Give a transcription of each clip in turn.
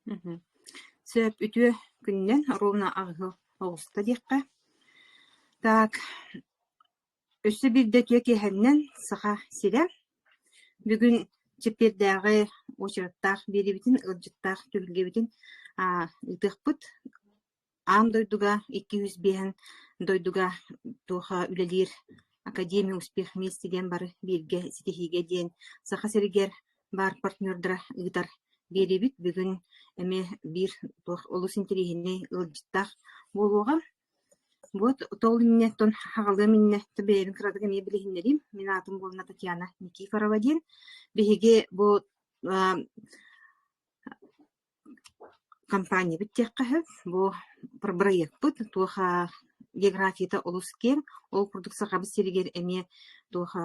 Мгм. Сөп үтүө күнүнэн ровно аҕыһы оҕуста диэххэ. Так, өссө биирдэ үтүө киэһэннэн Саха сирэ. Бүгүн чэппиэрдээҕи уочараттаах биэриибитин, ыалдьыттаах түһүлгэбитин аа ыытыахпыт. Аан дойдуга 205 дойдуга туох үлэлиир Академия успех вместе диэн бары бииргэ ситиһиигэ диэн Саха сиригэр баар партнердара ыытар биэриибит бүгүн эмиэ биир туох олус интэриэһинэй ыалдьыттаах буолуоҕа. Вот ол иннинэ хаҕалыам иннинэ бэйэбин кыратык эмиэ билиһиннэриим. Мин аатым буолла Татьяна Никифорова диэн. Биһиги бу Компаниябыт диэххэ сөп, бу бырайыакпыт туох географията олус киэҥ, ол курдук Сахабыт сиригэр эмиэ туох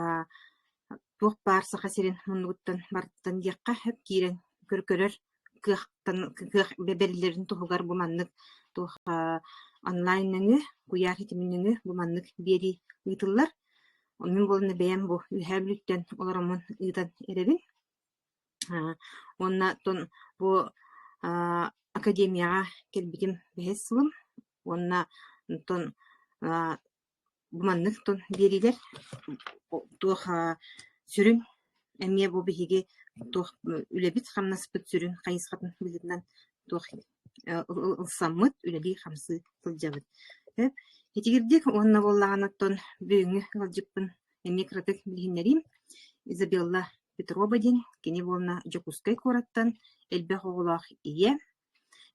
туох баар Саха сирин муннугуттан барыттан диэххэ сөп киирэн көрөр кыахтан кыах бэриллэрин туһугар бу маннык туох онлайн нөҥүө, куйаар ситимин нөҥүө бу маннык биэрии ыытыллар. Мин буолан бэйэм бу Үөһээ Бүлүүттэн олороммун ыытан эрэбин. Уонна оттон бу академияҕа кэлбитим бэһис сылым уонна онтон бу маннык тон биэриилэр туох сүрүн эмиэ бу биһиги туох үлэбит-хамнаспыт сүрүн хайысхатын быһыытынан туох ылсаммыт үлэлии-хамсыы сылдьабыт. Итигирдик уонна буоллаҕына оттон бүгүҥҥү ыалдьыппын эмиэ кыратык билиһиннэриим. Изабелла Петрова диэн кини буолна Дьокуускай куораттан элбэх оҕолоох ийэ.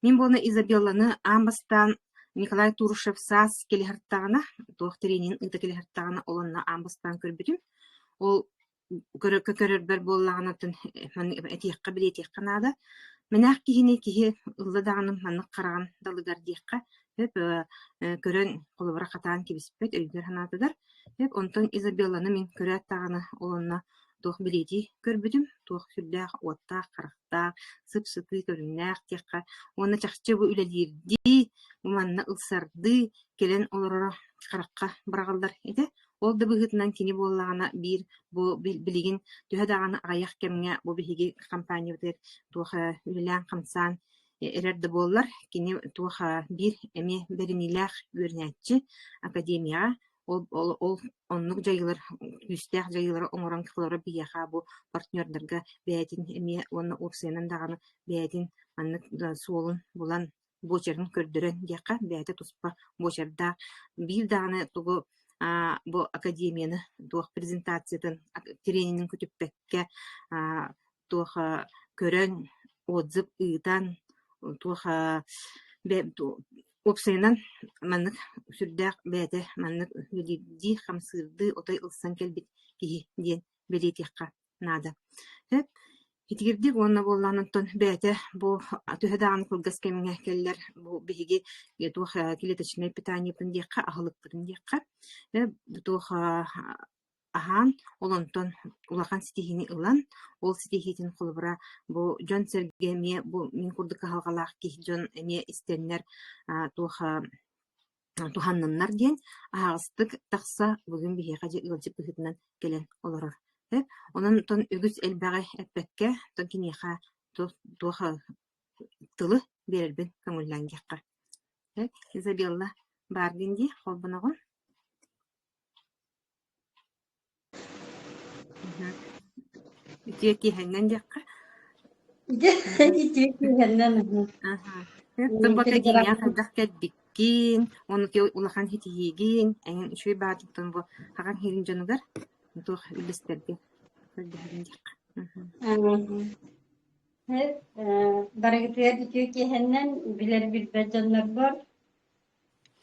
Мин буолна Изабелланы аан бастаан Николай Турушев саас кэлиһэртэҕинэ, туох тренинг ыыта кэлиһэртэҕинэ, ол онно аан бастаан көрбүтүм. Ол көрөрбөр буоллаҕына этиэххэ, билиэтиэххэ наада. Мэнээх киһини киһи ылла даҕаны маннык хараҕын далыгар диэххэ сөп көрөн холобура хатаан кэбиспэт өйүгэр-санаатыгар. Сөп онтон Изабелланы мин көрөөт даҕаны ол онно туох билиэтии көрбүтүм, туох сүрдээх уоттаах, харахтаах, сып-сытыы көрүҥнээх диэххэ уонна чахчы бу үлэлиирдии, бу манна ылсардыы кэлэн олороро харахха быраҕыллар этэ. Ол да быһыытынан кини буоллаҕына биир бу билигин төһө даҕаны аҕыйах кэмҥэ бу биһиги компаниябытыгар туох үлэлээн-хамсаан эрэр да буоллар, кини туох биир эмиэ бэриниилээх үөрэнээччи академияҕа ол, ол, ол оннук дьайыылар күүстээх дьайыылары оҥорон холобура биһиэхэ бу партнердарга бэйэтин эмиэ уонна уопсайынан даҕаны бэйэтин маннык суолун булан буочарын көрдөрөн диэххэ, бэйэтэ туспа буочардаах. Биир даҕаны тугу бу академияны туох презентациятын тренинин көтүппэккэ туох көрөн отзыв ыытан туох уопсайынан маннык сүрдээх бэйэтэ маннык үлэлиирдии хамсыырдыы отой ылсан кэлбит киһи диэн бэлиэтиэххэ наада. Сөп. Итигирдик уонна буоллаан онтон бэйэтэ бу төһө даҕаны кылгас кэмҥэ кэллэр бу биһиги туох клеточнай питаниебытын диэххэ, аһылыкпытын диэххэ, туох аһаан, ол онтон улахан ситиһиини ылан, ол ситиһиитин холобура бу дьон-сэргэ эмиэ бу мин курдук кыһалҕалаах киһи дьон эмиэ истэннэр туох туһанныннар диэн аһаҕастык тахса бүгүн биһиэхэ дьэ ыалдьыт быһыытынан кэлэн олорор. Онон оттон үгүс элбэҕи эппэккэ, оттон киниэхэ туох тылы биэрэрбин көҥүллээн диэххэ. Изабелла бааргын дии, холбоноҕун? Үтүө киэһэннэн диэххэ. Үтүө киэһэннэн. Оттон бу академияҕа хайдах кэлбиккин, уонна улахан ситиһиигин, эҥин үчүгэй баҕатыттан бу хаҕан иһин дьонугар туох үллэстэргэ көрдөһөбүн диэххэ. Барыгытыгар үтүө киэһэннэн билэр билбэт дьоннорбор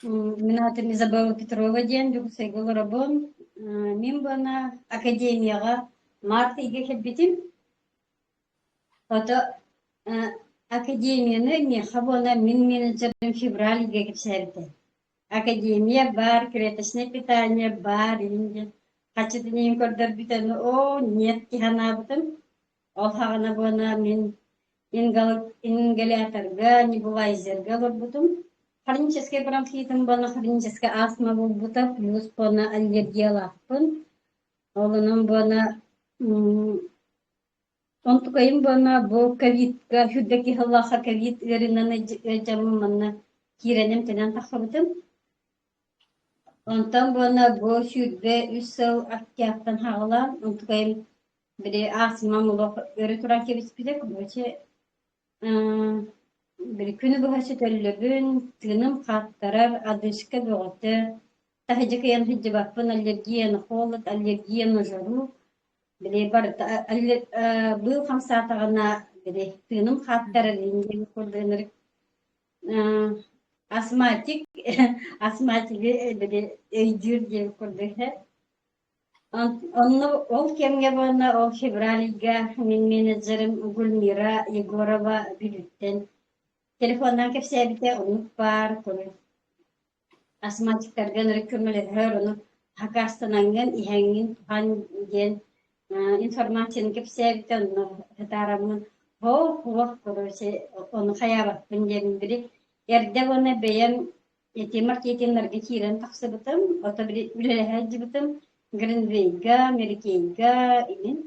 Мин аатым Изабелла Петрова диэн Дьокуускайга олоробун. Мин буона академияҕа март ыйга кэлбитим. Ото академияны миэхэ буона мин менеджерим февраль ыйга кэпсээбитэ. Академия баар, клеточное питание баар иһин диэн хаччытын иһин көрдөрбүтэ, оо, нет киһи анаабытым. Ол саҕана буона мин ингаляторга, небулайзерга олорбутум. Хроническай бронхитым буолла, хроническай астма буолбута, плюс буолла аллергиялаахпын. Ол онон буолла Онтукайым буолла бу ковидка сүүрбэки сыллаахха ковид ыарыынан ыалдьаммын манна киирэн эмтэнэн тахсыбытым. Онтон буолла бу 23 сыл октябтан саҕалаан онтукайым били астмам олох өрө туран кэбиспитэ. Короче, били күнү быһа сөтөллөбүн, тыыным хааттарар, одышка бөҕөтө, таһырдьа кыайан сылдьыбаппын, аллергия на холод, аллергия на жару. Били барыта быыл хамсаатаҕына били тыыным хааттарар диэн курдук ынырык астматик астматигы били өйдүүр диэн курдук этэ. Онно ол кэмҥэ буолла ол февраль ыйга мин менеджерим Гульмира Егорова Бүлүүттэн телефоннаан кэпсээбитэ оннук баар астматиктарга ынырык көмөлөһөр, ону хакаастанаҥҥын, иһэҥҥин туһан диэн информацияны кэпсээбитэ, онно сытаараммын һоо-һуох короче ону хайаабаппын диэн били эрдэ уонна бэйэм ити маркетиннарга киирэн тахсыбытым, ото били үлэлэһэ сылдьыбытым Гринвейга, Мерикейга иһин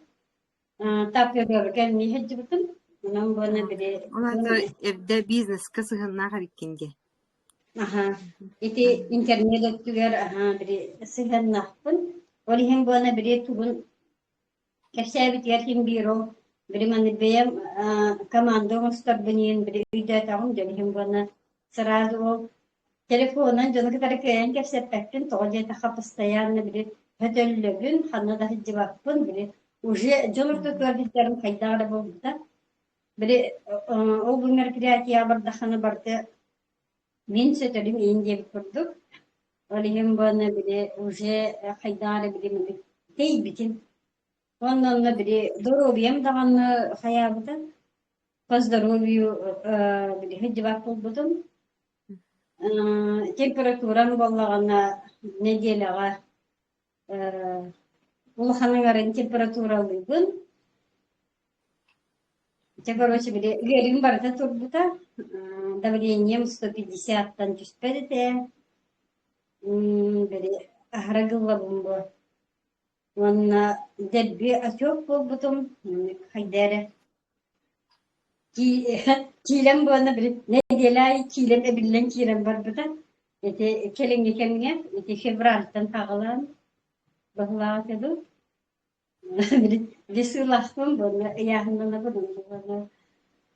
Тапперга эмиэ сылдьыбытым. Онон буолна били Ол аата эрдэ бизнеска сыһыаннаах эбиккин дии. Аха, ити интернет өттүгэр аха били сыһыаннаахпын. Ол иһин буолна били тугун кэпсээбитигэр ким биир ол били маннык бэйэм команда оҥосторбун иһин били өйдөөтөҕүм дьон иһин буолна сразу ол телефонунан дьону кытары кыайан кэпсэппэппин тоҕо диэтэххэ постоянно били хөтөллөбүн ханна да сылдьыбаппын били уже дьон ортотугар сылдьарым хайдах эрэ буолбута Били ол бу мероприятиеҕа бардаххына барыта мин сөтөлүм иин диэбит курдук. Ол иһин буолна били уже хайдах эрэ били маннык тэйбитим. Уонна онно били доруобуйам даҕаны хайаабыта. По здоровью били сылдьыбат буолбутум. Температурам буоллаҕына нэдиэлэҕэ улахан аҥарын температуралыыбын. Дьэ, короче, били ыарыым барыта турбута. Давлением 150-тан түспэт этэ. Били аһара гыллабын буо. Уонна дэлби отек буолбутум. Хайда эрэ Киилэм буолла били нэдиэлэ аайы киилэм эбиллэн киирэн барбыта. Ити кэлиҥҥи кэмҥэ ити февральтан саҕалаан баһылаах этэ дуу. Били били буолла ыйааһыннанабын буолла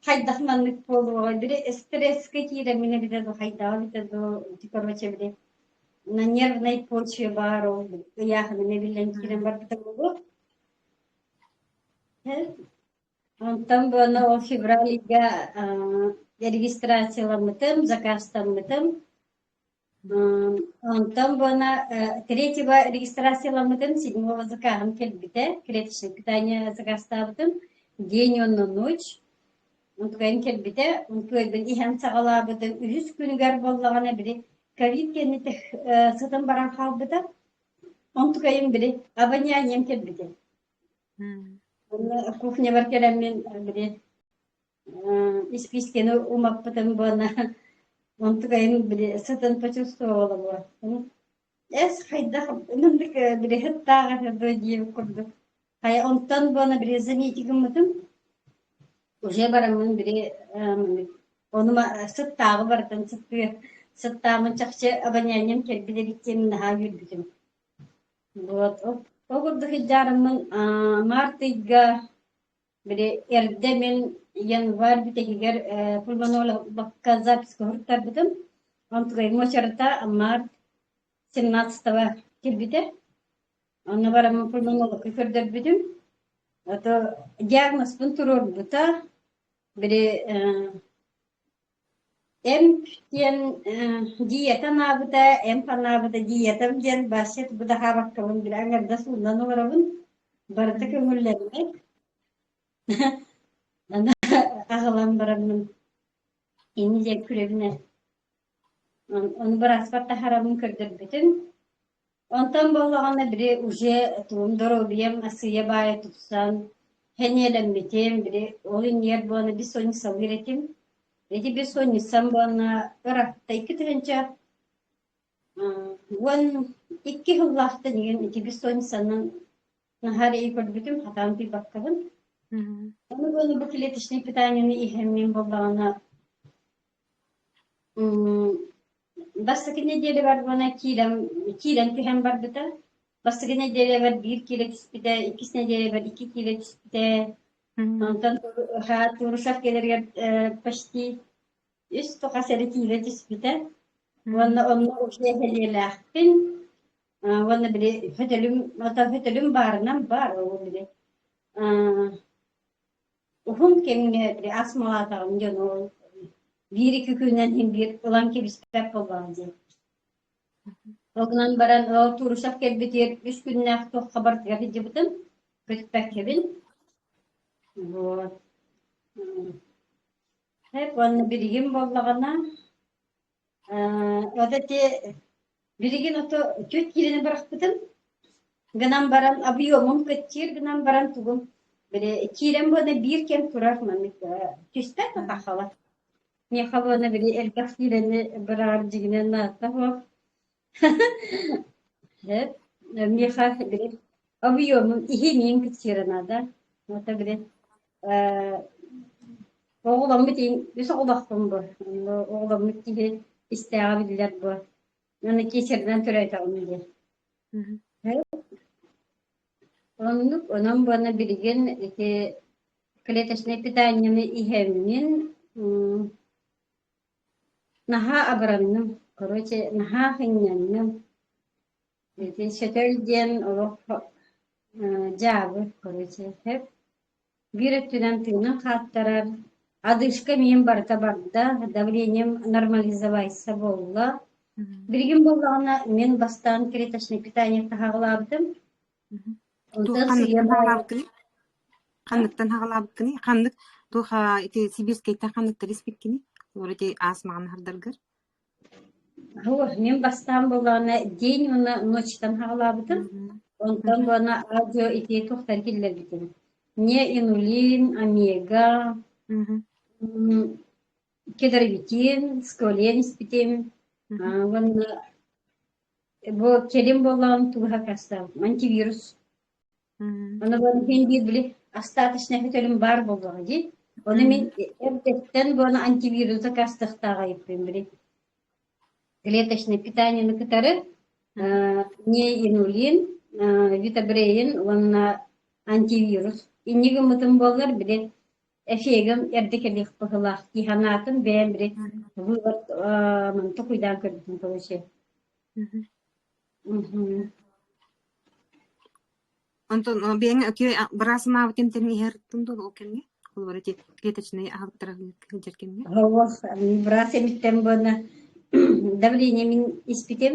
хайдах маннык буолуоҕай били стресскэ киирэммин эбитэ дуу хайдаҕа эбитэ дуу ити короче били на нервной почве баар ол ыйааһыным эбиллэн киирэн барбыта буолуо. Онтон буолла ол февраль ыйга регистрацияламмытым, заказтаммытым. Онтон буолла третьего регистрацияламмытым, седьмого заказым кэлбитэ, клеточное питание заказтаабытым. День уонна ночь. Онтукайым кэлбитэ, онтукайбын иһэн саҕалаабытым. Үһүс күнүгэр буоллаҕына били ковид кэнниттэн сытан баран хаалбыта. Онтукайым били обонянием кэлбитэ. Онно кухнябар кэлэммин били испиискэни умаппытым буолла онтукайым били сытын почувствовала буо. Эс хайдах маннык били сыттаах этэ дуо диэбит курдук. Хайа онтон буолла били заметить гыммытым уже бараммын били ону сыттааҕы барытын сыттыы сыттааммын чахчы обонянием кэлбит эбит диэн наһаа үөрбүтүм. Вот ол курдук сылдьаарыммын март ыйга били эрдэ мин январь бүтэһигэр пульмонологка записка суруттарбытым. Онтукайым уочарата март 17-го кэлбитэ. Онно бараммын пульмонологка көрдөрбүтүм. А то диагнозпун туруорбута. Били Эмп диэн диета анаабыта, эмп анаабыта диетам диэн вообще быдаһаабаккабын били аҥардас уунан олоробун. Барыта көҥүллэммэт. Аны аҕалан бараммын инни диэн күлэбин ээ. Ону бырааспар таһаарабын көрдөрбүтүм. Онтон буоллаҕына били уже тугум доруобуйам сыыйа баайа тупсан, сэниэлэммитим, били ол иннигэр буолан бессонницалыыр этим. Ити бессонницам буолла ыратта 2012 сыллаахтан игин ити бессонницанан наһаа эрэйи көрбүтүм, хатаан тыйбаккабын. Ону буолу бу клеточнай питаниены иһэммин буоллаҕына бастакы нэдиэлэбэр уонна киирэн киирэн түһэн барбыта. Бастакы нэдиэлэбэр биир киилэ түспүтэ, иккис нэдиэлэбэр икки киилэ түспүтэ. Онтон Турушев кэлэригэр почти үс тоҕус эрэ киилэ түспүтэ. Уонна онно уже эһэлиэлээхпин. Уонна били хөтөлүм, хөтөлүм баарынан баар ол били Уһун кэмҥэ били ас малаатаҕым дьон ол биир-икки күнүнэн иһин биир ылан кэбиспэт буоллаҕым дии. Ол гынан баран ол Турусов кэлбитигэр үс күннээх туохха барытыгар сылдьыбытым, көтүппэккэбин. Вот. Уонна билигин буоллаҕына вот эти билигин ото түөрт киилэни бырахпытым. Гынан баран объемум кыччыыр гынан баран тугум били киирэн буолна биир кэм турар маннык түспэт атахала. Миэхэ буолна били элбэх киилэни быраҕар дьигинэн наадата суох. Миэхэ били объемум иһин кыччыыра наада. Вот били Оҕоломмут үс оҕолоохпун бу. Оҕоломмут киһи истээҕэ биллэр бу. Аны киэсэринэн төрөөтөҕүм диэн. Оннук, онон буолна билигин ити клеточнай питаниены иһэммин наһаа абыранным. Короче, наһаа сынньанным. Ити сөтөл диэн олох дьаабы, короче, сөп. Биир өттүнэн тыынын хааттарар, одышка миин барыта барда, давлением нормализовайся буолла. Билигин буоллаҕына мин бастаан клеточный питание таһаҕалаабытым. Онтон сыыйа Ханныктан баайа хаҕалаабыккыный? Ханныктан хаҕалаабыккыный? Ханнык туох ити Сибирскэйтэн ханныктары испиккиний? Олор ити аас маҕан аһардаргар. Мин бастаан буоллаҕына день уонна ночьтан хаҕалаабытым. Онтон буолна аудио ити туохтан киллэрбитим. Не инулин, омега, кедровитин, сквален испитим. Уонна бу кэлин буоллаҕым тугу хастаабытым антивирус. Ону мин биир били остаточнай хөтөлүм баар буоллаҕа дии. Ону мин эрдэттэн буона антивирус заказтыахтааҕайыппын били. Клеточное питаниены кытары не инулин, витабрейн уонна антивирус. Инник гыммытым буоллар били эфиэгим эрдэ кэлиэх быһыылаах дии санаатым бэйэм били вывод токуйдаан көрбүтүм короче. Онтон бэйэҥ быраас анаабыт эмтэрин иһэртин дуо ол кэмҥэ? Холобура ити клеточнай аһылыктара сылдьар кэмҥэ? Оһоҕос быраас эмиттэн буолна давление мин испитим.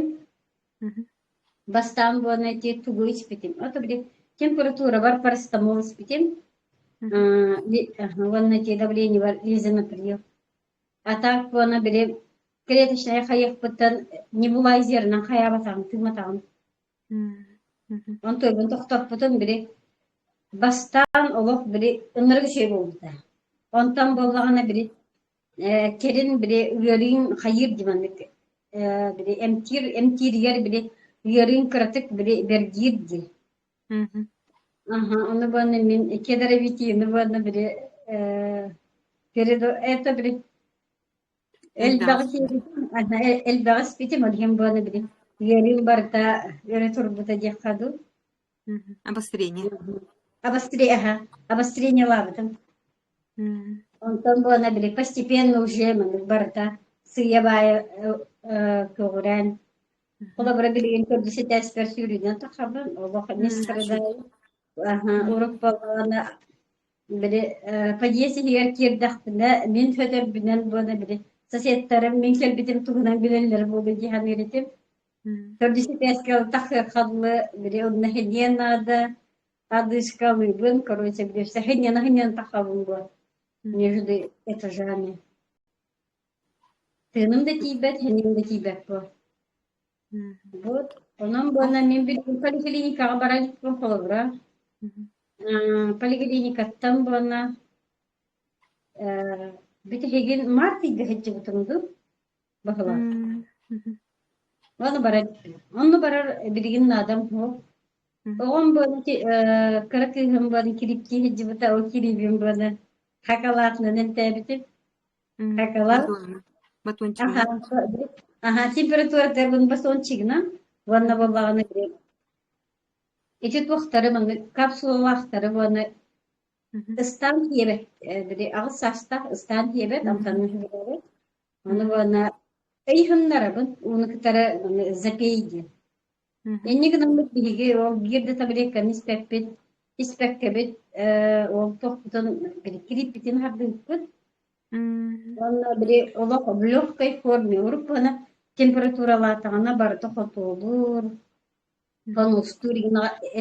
Бастаан буолна ити тугу испитим. Ото били температурабар парацетамол испитим. Уонна ити давлениебар лизиноприл. А так буолна били клеточнай хайыахпыттан небулайзерынан хайаабатаҕым, тыымматаҕым. Онтуйбун тохтоппутум били бастаан олох били ынырык үчүгэй буолбута. Онтон буоллаҕына били кэлин били ыарыыҥ хайыыр дии маннык били эмтиир эмтииригэр били ыарыыҥ кыратык били бэргиир дии. Аха, ону буолна мин кедровитины буолна били это били Элбэҕи сиэбитим, элбэҕи испитим, ол иһин буолан били ыарыым барыта өрө турбута диэххэ дуу. Обострение. Обострение, аха, обострениелаабытым. Онтон буолан били постепенно уже маннык барыта сыыйа-баайа көҕүрээн холобура билигин төрдүс этээспэр сүүрүүнэн тахабын, олох не страдаю. Аха, урут буоллаҕына Били подъезд иһигэр киирдэхпинэ, мин сөтөлбүнэн буолан били соседтарым мин кэлбитим туһунан билэллэрэ буолуо дии саныыр этим. Төрдүс этээскэ тахсыаххаллы, били онно хиниэн наада, одышкалыыбын, короче, били сахиньяна-хиньян тахабын буо между этажами. Тыыным да тиийбэт, хиниим да тиийбэт буо. Вот, онон буолла мин билигин поликлиникаҕа баран испин холобура. Поликлиникаттан буолла бүтэһигин март ыйга сылдьыбытым дуу баһылаах. Ону барар, онно барар билигин наадам суох. Оҕом буолан кыра кыыһым буолан кириптии сылдьыбыта, ол кириибин буолан хакалаатынан эмтээбитим. Хакалаат Батончигынан. Аха, температуратыгар батончигынан уонна буоллаҕына ити туохтары маннык капсулалаахтары уонна ыстаан киэбэт били аҕыс саастаах ыстаан киэбэт амтанын сөбүлээбэт. Ону уонна ыйыһыннарабын ууну кытары запей диэн. Инньэ гынаммыт биһиги ол биир да таблетканы испэппит, испэккэбит ол тохпутун били кирииппитин хардыыппыт. Уонна били олох в легкой форме уруккуна температуралаатаҕына барыта хотуолуур, понустуур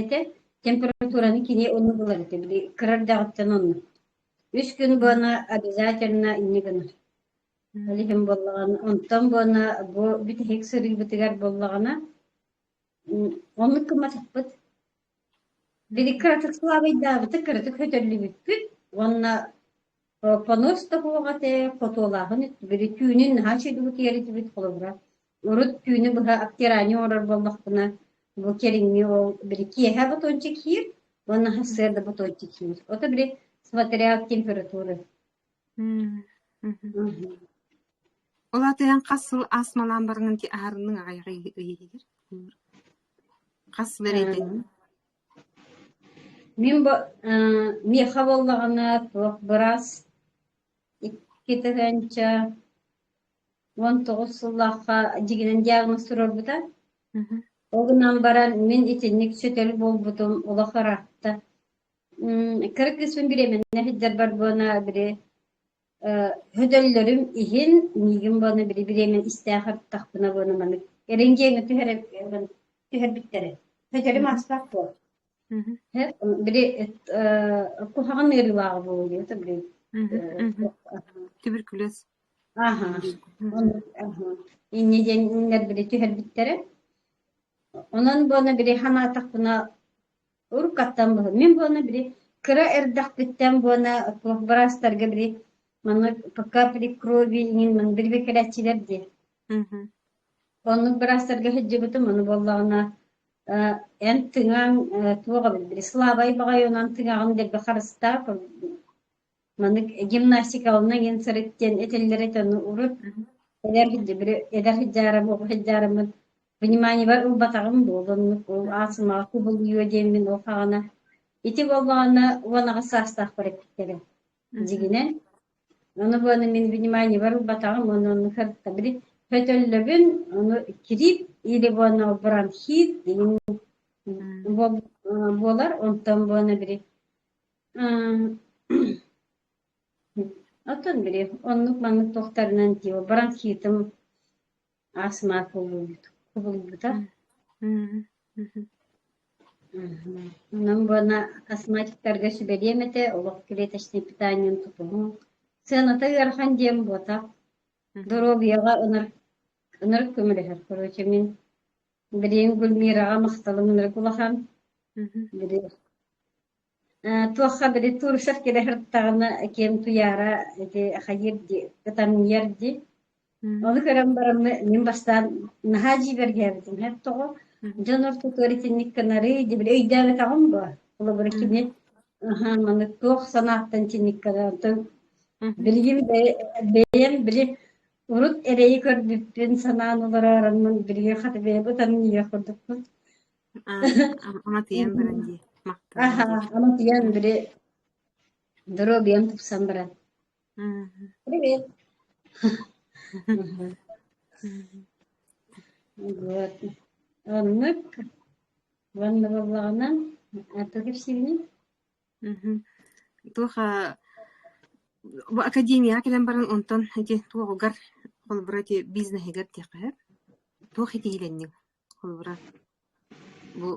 этэ. Температураны кини оннук ылар этэ, били кыра эрдэҕиттэн оннук. Үс күн буона обязательно инньэ гынар. Ол иһин буоллаҕына, онтон буона бу бүтэһик сырыыбытыгар буоллаҕына, оннук гымматахпыт. Били кыратык слабайдаабыта, кыратык хөтөллүбүппүт уонна понос да суох этэ, хотуолааһын били түүнүн наһаа үчүгэйдик утуйар этибит холобура. Урут түүнү быһа обтирание оҥорор буоллахпына, бу кэлиҥҥи ол били киэһэ батончик сиир уонна сарсыарда батончик сиир. Ото били смотря от температуры. Ол аата хас сыл астмалаан бараҥҥын аһарынныҥ аҕыйах ый иһигэр? Хас сыл эрэйдэнниҥ? Мин бу миэхэ буоллаҕына туох быраас 2019 сыллаахха дьигинэн диагноз туруорбута. Ол гынан баран мин итинник сөтөл буолбутум олох ыраатта. Кыра кыыспын бириэмэннэ сылдьарбар буона били хөдөллөрүм иһин миигин буона били бириэмэн истээх ырыттахпына буона маннык эрэнгиэҥҥэ түһэрбиттэрэ. Хөтөлүм ааспат буол. Били куһаҕан ыарыылааҕа буолуо диэбитэ били Туберкулез. Аха. Инньэ диэннэр били түһэрбиттэрэ. Онон буона били ханаатахпына Уруккаттан быһа. Мин буона били кыра эрдэхпиттэн буона туох быраастарга били маннык по капли крови иҥин маны билбэ кэлээччилэр дии. Оннук быраастарга сылдьыбытым, ону буоллаҕына эн тыҥаҥ туох эбит били слабай баҕайы онон тыҥаҕын дэлби харыстаа Маннык гимнастикалана иҥин сырыт диэн этэллэр этэ, ону урут эдэр эдэр сылдьаарым, оҕо сылдьаарыммын вниманиебар ылбатаҕым буолуо, оннук ол аасымаҕа кубулуйуо диэммин ол хаҕана ити буоллаҕына 18 саастаахпар эппиттэрэ. Дьигинэн, ону буолан мин вниманиебар ылбатаҕым уонна оннук сырытта били хөтөллөбүн, ону кирип или буолна бронхит диин буолар, онтон буолна били Оттон били оннук-маннык туохтарынан тиийэ бронхитым астма кубулуйбута. Онон буона астматиктарга сүбэлиэм этэ, олох клеточнай питаниен тутуһуҥ. Сыаната ыарахан диэн буотах. Доруобуйаҕа ынырык көмөлөһөр. Короче, мин билигин Гульмираҕа махталым ынырык улахан. Били Туохха били Турушев кэлэ сырыттаҕына киэҥ Туйаара ити хайыыр дии, ытамньыйар дии. Ону көрөн бараммын мин бастаан наһаа дьиибэргээбитим. Һэп тоҕо дьон ортотугар итинник гынарый дии били өйдөөбөтөҕүм дуо? Холобура кини аһаа маны туох санааттан итинник гынар онтон билигин бэйэм били урут эрэйи көрбүппүн санаан олороороммун билигин хата бэйэм ытамньыйыах курдукпун. Аматыйан баран дии, махтанан Аха, дии. аматыйан били доруобуйам тупсан баран. Привет. Вот. Оннук. Уонна буоллаҕына, а то кэпсиибиний? Туох бу академияҕа кэлэн баран онтон ити туоҕугар холобура ити бизнеһигэр диэххэ туох итиилэнниҥ холобура Бу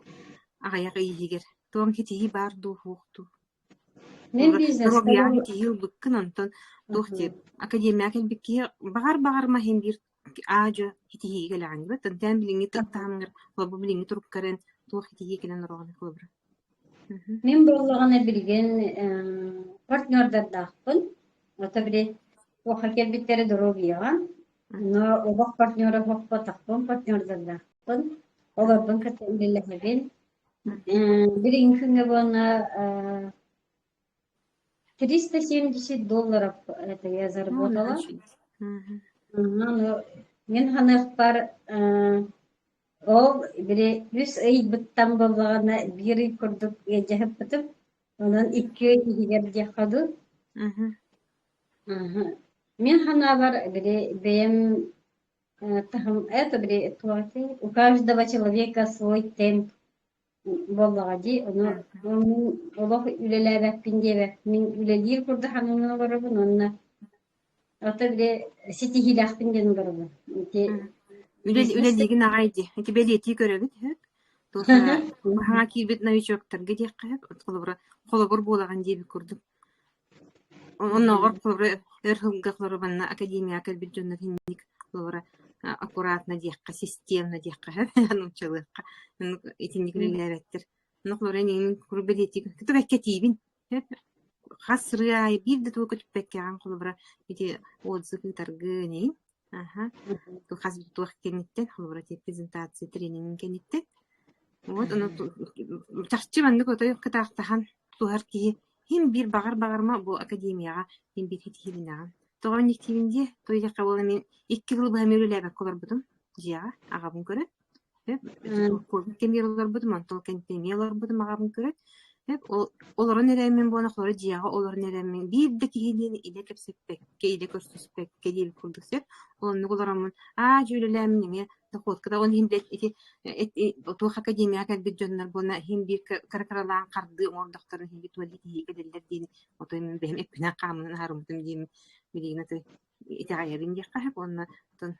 аҕыйах ый иһигэр туом ситиһии баар дуу, суох дуу? Мин Холобура, бизнескэ доруобуйаҕа ситиһии ылбыккын, онтон туох диир, академияҕа кэлбит киһи баҕар-баҕарыма иһин биир аа-дьуо ситиһиигэ кэлэҕин диэбэт. Онтон билиҥҥи таһымҥар, холобур, билиҥҥи туруккарын туох ситиһии кэлэн ороҕун холобура? Мин буоллаҕына билигин партнердардаахпын. Ото били туохха кэлбиттэрэ доруобуйаҕа. Но олох партнера буолбатахпын, партнердардаахпын. Олорбун кытта үлэлэһэбин. Билигин күҥҥэ буолла 370 долларов это я Ну, заработала. наһаа үчүгэй. Ну, мин ханыахпар ол били үс ыйбыттан буоллаҕына биир ый курдук ыалдьыһыппытым. Онон 2 ый иһигэр диэххэ дуу. Мин санаабар били бэйэм таһым это били туох у каждого человека свой темп буоллаҕа дии. Ону мин олох үлэлээбэппин диэбэт. Мин үлэлиир курдук сананан олоробун уонна ото били ситиһиилээхпин диэн олоробун. Ити бизнес Үлэлиигин аҕай дии. Ити бэлиэтии көрөбүт үһү. Туох хаҥа киирбит новичоктарга диэххэ сөп. Холобура, холобур буолаҕын диэбит курдук. Оннооҕор холобура өр сылга холобура манна академияҕа кэлбит дьоннор инник холобура аккуратно диэххэ, системно диэххэ сөп нууччалыахха итинник үлэлээбэттэр. Онно холобура эйигин куруук бэлиэтии көтүпэккэ тиийбин сөп. Хас сырыы аайы биир да тугу көтүппэккэҕин холобура ити отзыв ыытаргын иһин аха хас туох кэнниттэн холобура ити презентация тренингин кэнниттэн вот ону чахчы маннык отой кытаахтаһан тутуһар киһи Һин биир баҕар-баҕарыма бу академияҕа мин биир ситиһиилэнэҕин. Тоҕо инник диибин диэ, туйахха буола мин 2 сыл быһа эмиэ үлэлээбэккэ олорбутум дьиэҕэ аҕабын көрөн. Ковид кэмигэр олорбутум, онтон ол кэнниттэн эмиэ олорбутум аҕабын көрөн. Ол олорон эрэммин буолан холобура дьиэҕэ олорон эрэммин биир да киһилиин илэ кэпсэппэккэ, илэ көрсүспэккэ диэбит курдук сөп. Ол оннук олороммун аа дьэ үлэлээммин эмиэ дохуотка да ол иһин билэт ити туох академияҕа кэлбит дьоннор буолна иһин биир кыра-кыралаан хардыы оҥордохторун иһин туох киһи кэлэллэр диэн отой мин бэйэм эппинэн хааммынан аһарыммытым диэн билигин аты итэҕэйэбин диэххэ сөп уонна оттон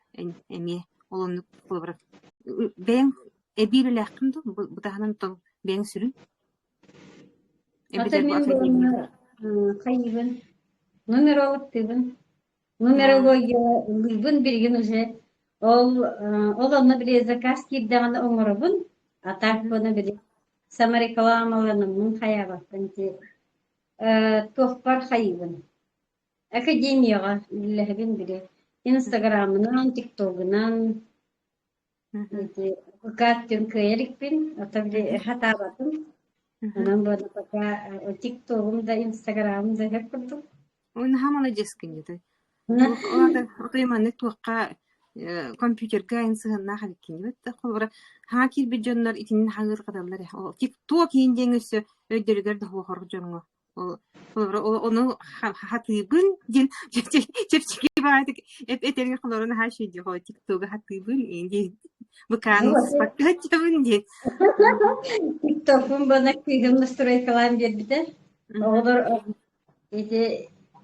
эмиэ ол оннук холобура бэйэҥ эбии үлэлээххин дуу бу таһынан оттон бэйэҥ сүрүн Ата эбэтэр бу мин академия буолла хайыыбын нумерологтыыбын Нумерология ыллыыбын билигин уже ол ол онно били заказ киирдэҕинэ оҥоробун, а так буона били саморекламаланаммын хайаабаппын ити туохпар хайыыбын академияҕа үлэлэһэбин били инстаграмынан, тиктогунан ити ВК-ттан кыайа иликпин, ото били хатаабатым. Онон буона пока тиктогум да инстаграмым да сөп курдук. Ой, наһаа маладьыаскын дии. Туох ол аата отой маннык туохха компьютерга эн сыһыаннаах эбиккин диэбит да холобура хаҥа киирбит дьоннор итинни хаһыырҕаталлар ээ. Ол тикток иһин диэн өссө өйдөрүгэр да суох дьоҥҥо. Ол холобура ол ону хатыыбын диэн чэпчэки баҕайытык этэргэ холобура наһаа үчүгэй дии холобура тиктогу хатыыбын диэн быкааны ылыспакка сылдьабын диэн. Тиктокпун буона кыыһым настройкалаан биэрбитэ. Оҕолор Ити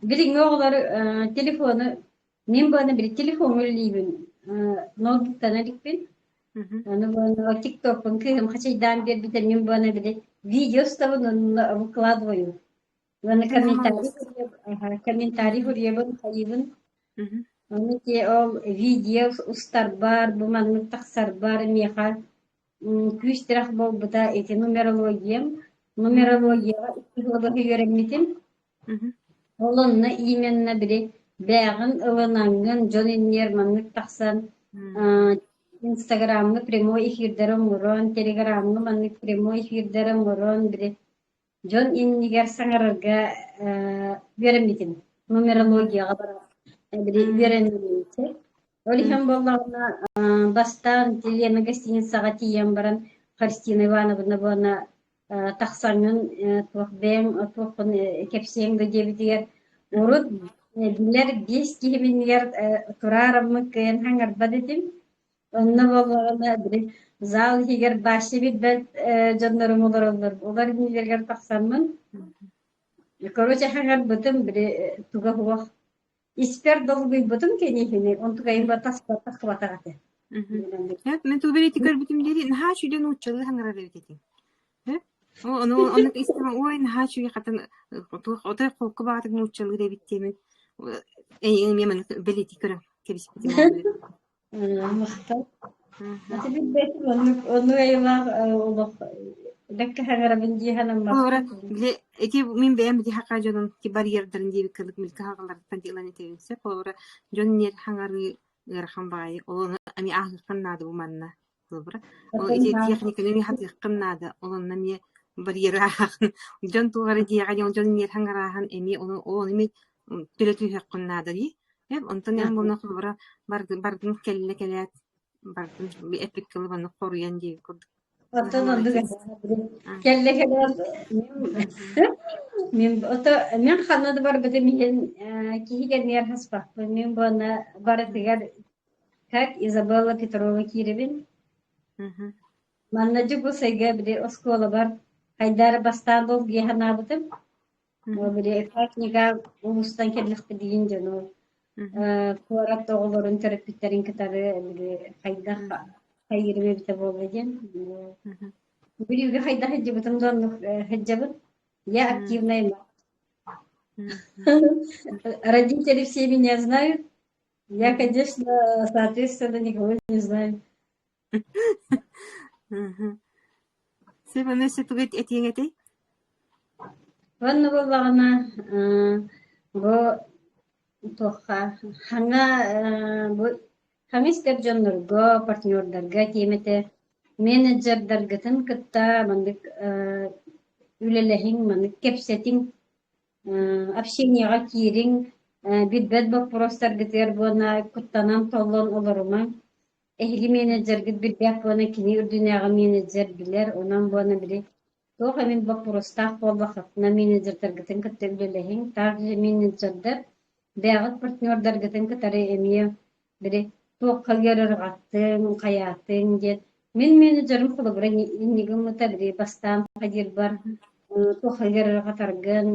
билиҥҥи оҕолор телефону мин буолан били телефоҥҥа үлэлиибин ноутбуктан иликпин. Аны буолан тиктокпун кыыһым хачайдаан биэрбитэ мин буолан били видео устабын онно выкладываю. Уонна комментарий комментарий суруйабын хайыыбын. Ону ити ол видео устарбар бу маннык тахсарбар миэхэ күүс-тирэх буолбута ити нумерологиям. Нумерологияҕа икки сылы үөрэммитим. Ол онно именно били бээҕин ылынаҥҥын дьон иннигэр маннык тахсан Инстаграмҥа прямой эфирдэри оҥорон, Телеграмҥа маннык прямой эфирдэри оҥорон били дьон иннигэр саҥарарга үөрэммитим. Нумерологияҕа баран били үөрэнним. Ол иһин буоллаҕына бастаан Елена гостиницаҕа тиийэн баран Христина Ивановна буолна тахсаҥҥын туох бэйэҥ туоххун кэпсиэҥ да диэбитигэр урут билэр биэс киһи иннигэр тураараммын кыайан хаҥарбат этим. Онно буоллаҕына били зал иһигэр баашча билбэт дьоннорум олороллор. Олор иннилэригэр тахсаммын короче хаҥарбытым били туга суох Испэр долгуйбутум кэнниһини, онтукайым тахсыбатах этэ. Мен тугу бэлиэтии көрбүтүм диэри наһаа үчүгэй нууччалыы хаҥарар эбит этиҥ. Ону оннук истэм ой наһаа үчүгэй хатан туох отой холку баҕатык нууччалыыр эбит диэмин эмиэ маннык бэлиэтии көрөн кэбиспитим Махтал. Аты билбэтим оннук оннук айылаах олох бэккэ хаҥарабын дии Холобура, санаммаппын. били ити мин бэйэм ити хака дьонум ити барьердарын диэбит кылык милка хагаларыттан ылан этэбин сөп. Холобура, дьон ньиэр хаҥарыы ыарахан баҕайы. Ол ону эмиэ ааһыаххын наада бу манна. Холобура, ол ити техниканы эмиэ хатыаххын наада. Ол онно эмиэ барьеры ааһаҕын. Дьон туох эрэ диэҕэ диэн дьон миэхэ ыҥырааһын эмиэ ону ол ону эмиэ төлө түһүөххүн наада дии. Эп онтон эн буолла холобура бардын бардын кэллэ кэлээт бардын эппиккэ дылы маннык хоруйан диэбит курдук. Оттон оннук кэллэ кэлээт мин ото мин ханна да барбытым иһин киһи кэннигэр хаспаппын. Мин буонна барытыгар Как Изабелла Петрова киирэбин. Манна Дьокуускайга били оскуолабар хайдары бастаан долгуйа санаабытым. Били книга улуустан кэллэхпит диин дьону куорат оҕолорун төрөппүттэрин кытары били хайдах хайыырым эбитэ буолла диэн. Билүүгэ хайдах сылдьыбытым да оннук сылдьабын. Я активная мать. Родители все меня знают. Я, конечно, соответственно, никого не знаю. Сөп, аны өссө тугу этиэҥ этэй? Уонна буоллаҕына, бу туохха хаҥа бу хаҥа истэр дьоннорго, партнердарга этиэм этэ, менеджердаргытын кытта маннык үлэлэһиҥ, маннык кэпсэтиҥ Общениеҕа киириҥ, билбэт боппуруостаргытыгар буона куттанан толлон олорумаҥ. Эһиги менеджергит билбэт буона кини үрдүнээҕи менеджер билэр, онон буона били туох эмит боппуруостаах буоллаххытына менеджердаргытын кытта үлэлэһиҥ. Также менеджердэр бэйэҕит партнердаргытын кытары эмиэ били туохха ыарырҕаттыҥ, хайаатыҥ диэн. Мин менеджерим холобура иннигин ыммыта били бастаан хайыырбар туохха ыарырҕатаргын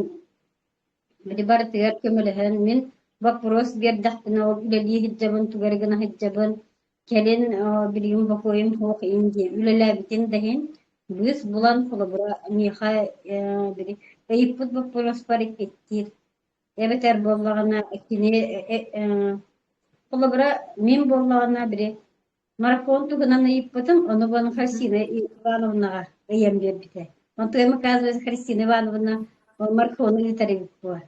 били барытыгар көмөлөһөн мин вопрос биэрдэхпинэ ол үлэлии сылдьабын, тугу эрэ гына сылдьабын, кэлин билигин бокуойум суох иһин диэн үлэлээбитин да иһин быыс булан холобура миэхэ били ыйыппыт боппуруоспар иккиттиир Эбэтэр буоллаҕына кини холобура мин буоллаҕына били марафон туһунан ыйыппытым, ону буолан Христина Ивановнаҕа ыйан биэрбитэ. Онтугам оказывается Христина Ивановна ол марафону ыытар эбит буо.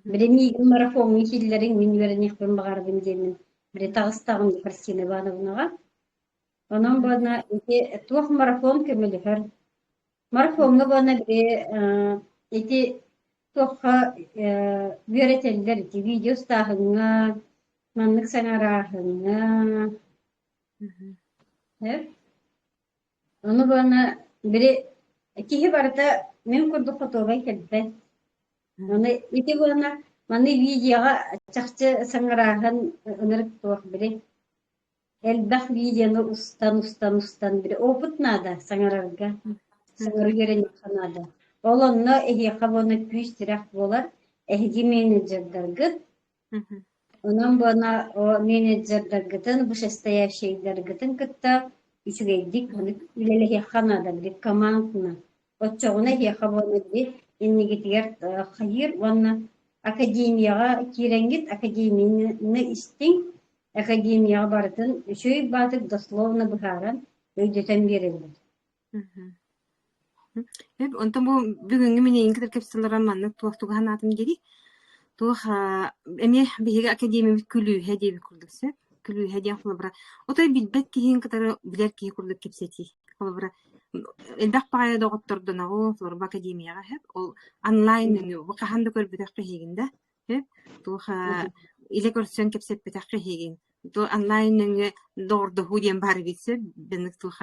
Били миигин марафоҥҥа киллэриҥ, мин үөрэниэхпин баҕарабын диэммин били таҕыстаҕым Христина Ивановнаҕа. Онон буолна ити туох марафон көмөлөһөр Марафоҥҥа уонна били ити туохха үөрэтэллэр ити видео устааһыҥҥа, маннык саҥарааһыҥҥа э Ону уонна били киһи барыта мин курдук хотуобай кэлбэт. Аны ити уонна маны видеоҕа чахчы саҥарааһын ынырык туох били Элбэх видеоны устан, устан, устан били опыт наада саҥарарга, саҥара үөрэниэххэ наада. Ол онно эһиэхэ буона күүс-тирэх буолар, эһиги менеджердаргыт. Онон буона менеджердаргытын, вышестоящийдаргытын кытта үчүгэйдик үлэлэһиэххэ наада били командно. Оччоҕуна эһиэхэ буона били иннигитигэр хайыыр уонна академияҕа киирэҥҥит академияны истиҥ, Академияҕа барытын үчүгэй баатык дословно быһааран, өйдөтөн биэрэллэр. Эп онтон бу бүгүҥҥү мин эйигин кытары кэпсэтэллэрэ маннык туох туга санаатым диэри туох эмиэ биһиги академиябыт күлүүһэ диэбит курдук сөп. Күлүүһэ диэн холобура отой билбэт киһиҥ кытары билэр киһи курдук кэпсэтии. Холобура элбэх баҕайы доҕоттордоноҕу холобура академияҕа сөп ол онлайн нөҥүө бу хаһан да көрбөтөх киһигин да Сөп. Туох илэ көрсөн кэпсэппэтэххэ иһигин. Ту онлайн нөҥүө доҕордоһуу диэн баар эбит сөп. Бэнник туох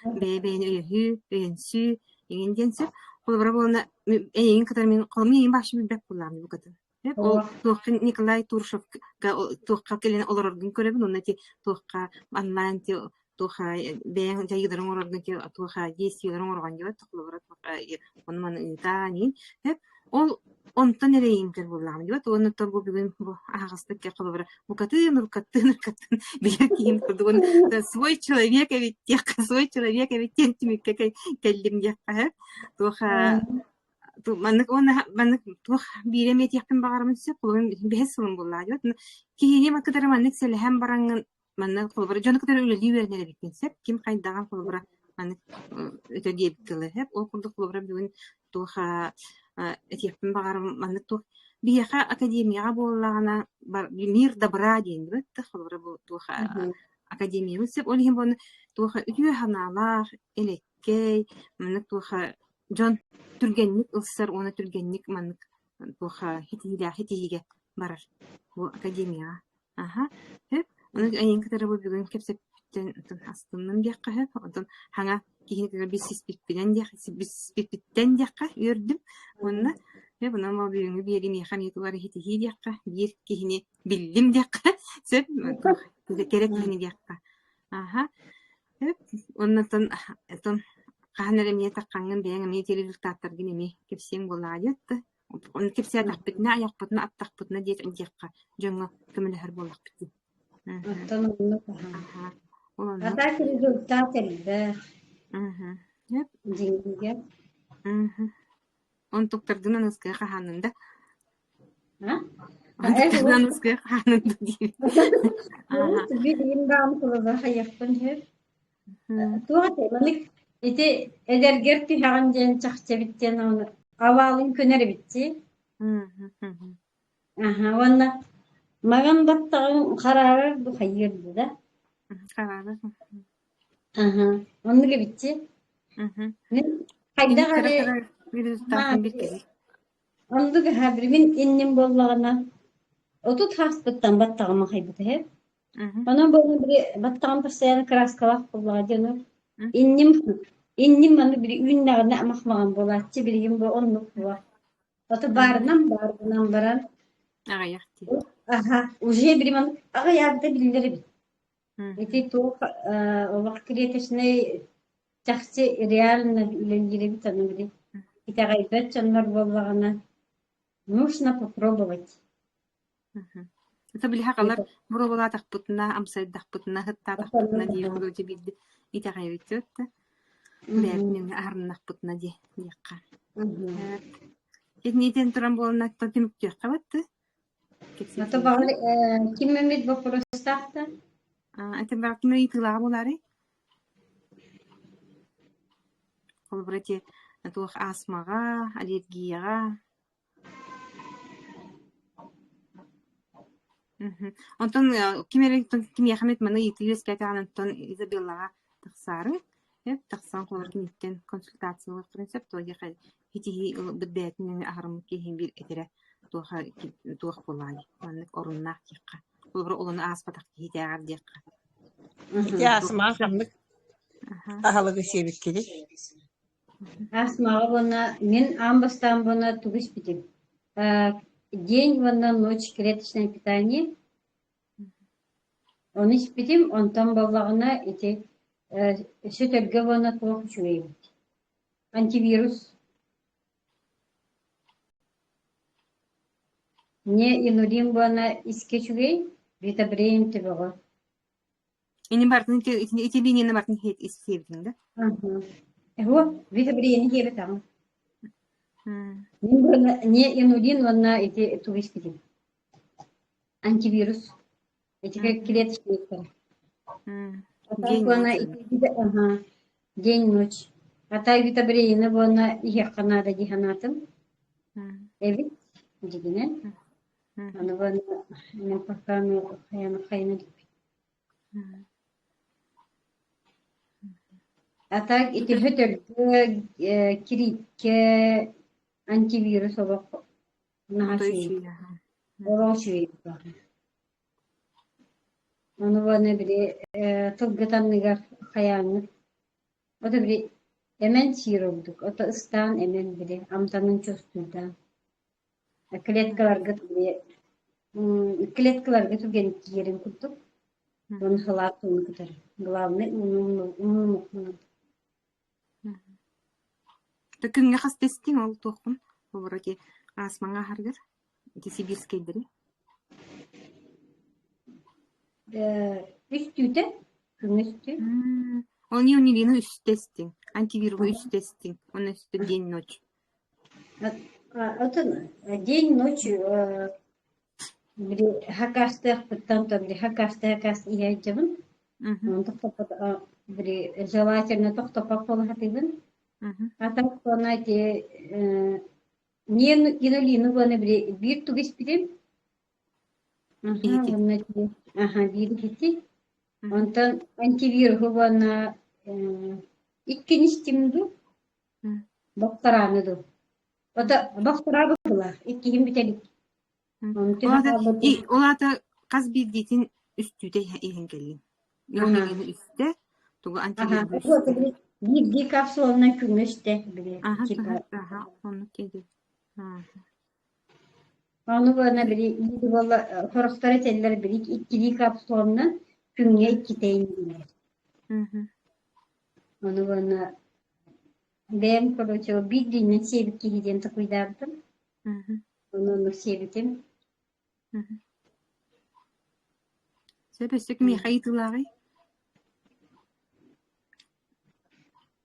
бэйэ-бэйэни өйөһүү, өйөнсүү эҥин диэн сөп. Холобура буолна эйигин кытары мин холом эйигин башы билбэт буоллаҕым букатын. Сөп. Ол туохха Николай Туршевка туохха кэлэн олороргун көрөбүн уонна ти туохха онлайн ти туох бэйэҥ дьайыыларын оҥороргун ти туох действиеларын оҥоргон диэбэт холобура туох ону маны ыытаан иһин сөп. Ол онтон эрэйиҥкэр буоллаҕым диэбэт уонна оттон бу бүгүн бу аһаҕастык холобура букатын уруккаттыын уруккаттан билэр киһим курдук свой человек эбит диэххэ свой человек эбит диэн түмүккэ кэллим диэххэ туох маннык уонна маннык туох биири эмиэ этиэхпин баҕарабын сөп холобура бэһис сылым буоллаҕа диэбэт киһини кытары маннык сэлэһэн бараҥҥын Манна холобура дьону кытары үлэлии үөрэнэр эбиккин сөп. Ким хайдаҕын холобура маннык өтө диэбит тылы сөп. Ол курдук холобура бүгүн туох этиэхпин баҕарым маннык туох биһиэхэ академияҕа буоллаҕына мир добра диэн бит холобура бу туох академиябыт сөп. Ол иһин буолна туох үтүө санаалаах, элэккэй, маннык туох дьон түргэнник ылсар уонна түргэнник маннык туох ситиһиилээх ситиһиигэ барар бу академияҕа. Аһа, сөп. Ону эйигин кытары бу бүгүн кэпсэппиттэн астынным диэххэ сөп. Онтон хаҥа киһини кытары билсиспиппинэн диэх билсиспиппиттэн диэххэ үөрдүм. Уонна дьэ бу бүгүҥҥү биэрии миэхэ эмиэ тугу эрэ ситиһии диэххэ, биир киһини биллим диэххэ сөп. Кэрэ киһини диэххэ. Аһа, сөп. Уонна оттон оттон хаһан эрэ эмиэ таххаҥҥын бэйэҥ эмиэ ити результаттаргын эмиэ кэпсиэҥ буоллаҕа диэт да. Ону кэпсээтэхпитинэ, айахпытына, аттахпытына диэххэ дьоҥҥо көмөлөһөр буоллахпыт дии. Оттон оннук аһа. Аһа. Ол А оннук. так результат элбэх Мгм. Сөп. дьиҥҥэ. Мгм. Онтуктаргын аныскыга хаһааннын да? А? Онтуктаргын аныскыга хаһааннын да диибин. Аһа. Билигин даҕаны кулуба хайыахпын сөп. Туох этэй, маннык ити эдэргэр түһэҕин диэн чахчы эбит диэн ону абаалын көнөр эбит дии. Аһа уонна маҥан баттаҕыҥ хараарар бу хайыыр дуу да? Хараарар. Аһа, оннук эбит дии. Мин хайдах Кыра эрэ кыра результатын биккэбит. оннук аһа мин инним буоллаҕына 30 сааспыттан баттаҕым хайбыта үһү. Онон буолан били баттаҕым постоянно кырааскалаах буоллаҕа дии ону инним инним маны били үүннэҕинэ амахмаҕан буолааччы билигин бу оннук буо. Ото баарынан баарынан баран Аҕыйах дии. аха уже били маннык аҕыйаабыта биллэр эбит. Ити туох олох клеточнай чахчы реально үлэлиир эбит аны били итэҕэйбэт дьоннор буоллаҕына нужно попробовать. Это били хагалар боруобалаатахпытына, амсайдахпытына, сыттаатахпытына диир курдук биирдэ итэҕэйбит да бэйэбитин эмиэ аһарыннахпытына диэ диэххэ. Итинитин туран буоланна түмүктүөххэ батты. Ото баҕар ким эмит боппуруостаах да? Это баҕар ким ыйытыылааҕа буолаарай? Холобура ити туох астмаҕа, аллергияҕа Мгм. Онтон ким эрэ кимиэхэ эмит маны ыйытыы үөскээтэҕинэ онтон Изабеллаҕа тахсаары, тахсан холобур киниттэн консультация ылыаххытын сөп, туох диэхэ итиһии ылбыт бэйэтин эмиэ аһарыммыт киһи биир этэрэ туоха туох буоллаҕай маннык оруннаах диэххэ. Холобур олону ааспатах киһитээҕэр диэххэ. Ити астмаҕа ханнык аһылыгы сиэбиккиний? Астмаҕа уонна мин аан бастаан уонна тугу испитим День уонна ночь клеточное питание ону испитим, онтон буоллаҕына ити сөтөлгө уонна туох үчүгэй эбит антивирус Не инулин уонна искэ үчүгэй, витабрейн төбөҕө. Ини бартын ити линияны бартын сиэбитиҥ да? Эһо, витабрейни сиэбэтэҕим. Мин буолла не инулин уонна ити тугу испитим антивирус. Ити клеточниктара. День уонна день-ночь. А так витабрейны уонна иһиэххэ наада дии санаатым. Эбит дьигинэн. Аны уонна мин пока хайана иликпин. А так итиһэ төргө кирииккэ антивирус олох наһаа үчүгэй. Олох үчүгэй Ону уонна били тылгыт анныгар хайааҥҥыт ото били эмэн сиир ордук, ото ыстаан эмэн били амтанын чувствуйдаан. Клеткаларгыт били клеткаларга түргэн киирин курдук уонна сылаас ууну кытары. Главное ууну умнумуоххун. Күҥҥэ хас тэстиҥ ол туоххун? Холобура ити астмаҥа аһаргар ити сибирскэйдэри Үстүүтэ, күҥҥэ үстүү. Ол неонилины үстэ истиҥ, антивируһу үстэ истиҥ, уонна үстэ день-ночь. Отон день-ночь били хакастыахпыттан то били хакасты хакас иһэ сылдьабын. Тохтоппот били желательно тохтоппот буола сатыыбын. А так уонна ити Нину уонна били биир тугу испитим. Аха, Иһити. уонна ити аха биир иһити. Онтон антивируһу уонна иккини истим дуу, бохторааны дуу. Ото бохтороо быһыылаах, иккиһин бүтэбит. Ол аата, ол аата хас биирдиитин үстүүтэ иһэн кэллиҥ. Неонигины үстэ, тугу антивируһу үстэ. Биирдии капсуланан күҥҥэ үстэ, били, типа. Оннук диэки. Ону уонна били биир буолла сорохтор этэллэр били иккилии капсуланан күҥҥэ иккитэ иҥнэр. Ону уонна бэйэм короче биирдиинэн сиэбит киһи диэн такуйдаабытым. Ону оннук сиэбитим. Сөп өссө кимиэхэ ыйытыылааҕый?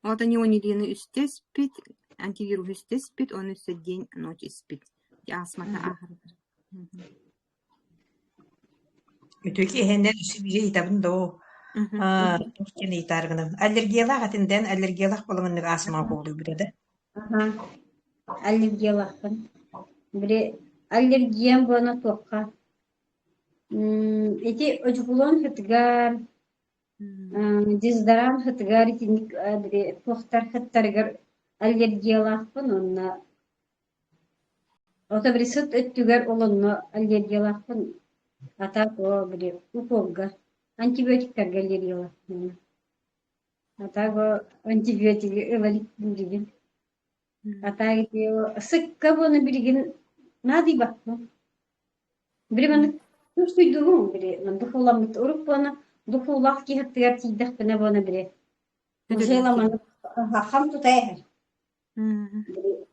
Ота неонилины үстэ испит, антивируһу үстэ испит, уонна өссө день ночь испит. Астмата ааһарыгар. Үтүө киэһэнэн үс биир ыйытабын доо. Аа, туох диэн ыйытаары гынабын. Аллергиялаах этиндэн аллергиялаах буоламмын астма буолуйбута да. Аха, аллергиялаахпын. Били аллергиям буона туохха? Ити одьукулуон сытыгар, дезодорант сытыгар итинник били туохтар сыттарыгар аллергиялаахпын уонна Ото били сыт өттүгэр ол онно аллергиялаахпын, а так о били уколга, антибиотиктарга аллергиялаахпын. А так о антибиотигы ыла иликпин билигин. А так ити сыкка буона билигин наадыйбаппын. Били маннык тустуйдугум били духууламмыт урук буона духуулаах киһи аттыгар тиийдэхпинэ буона били уже ламаннык хам тута иһэр.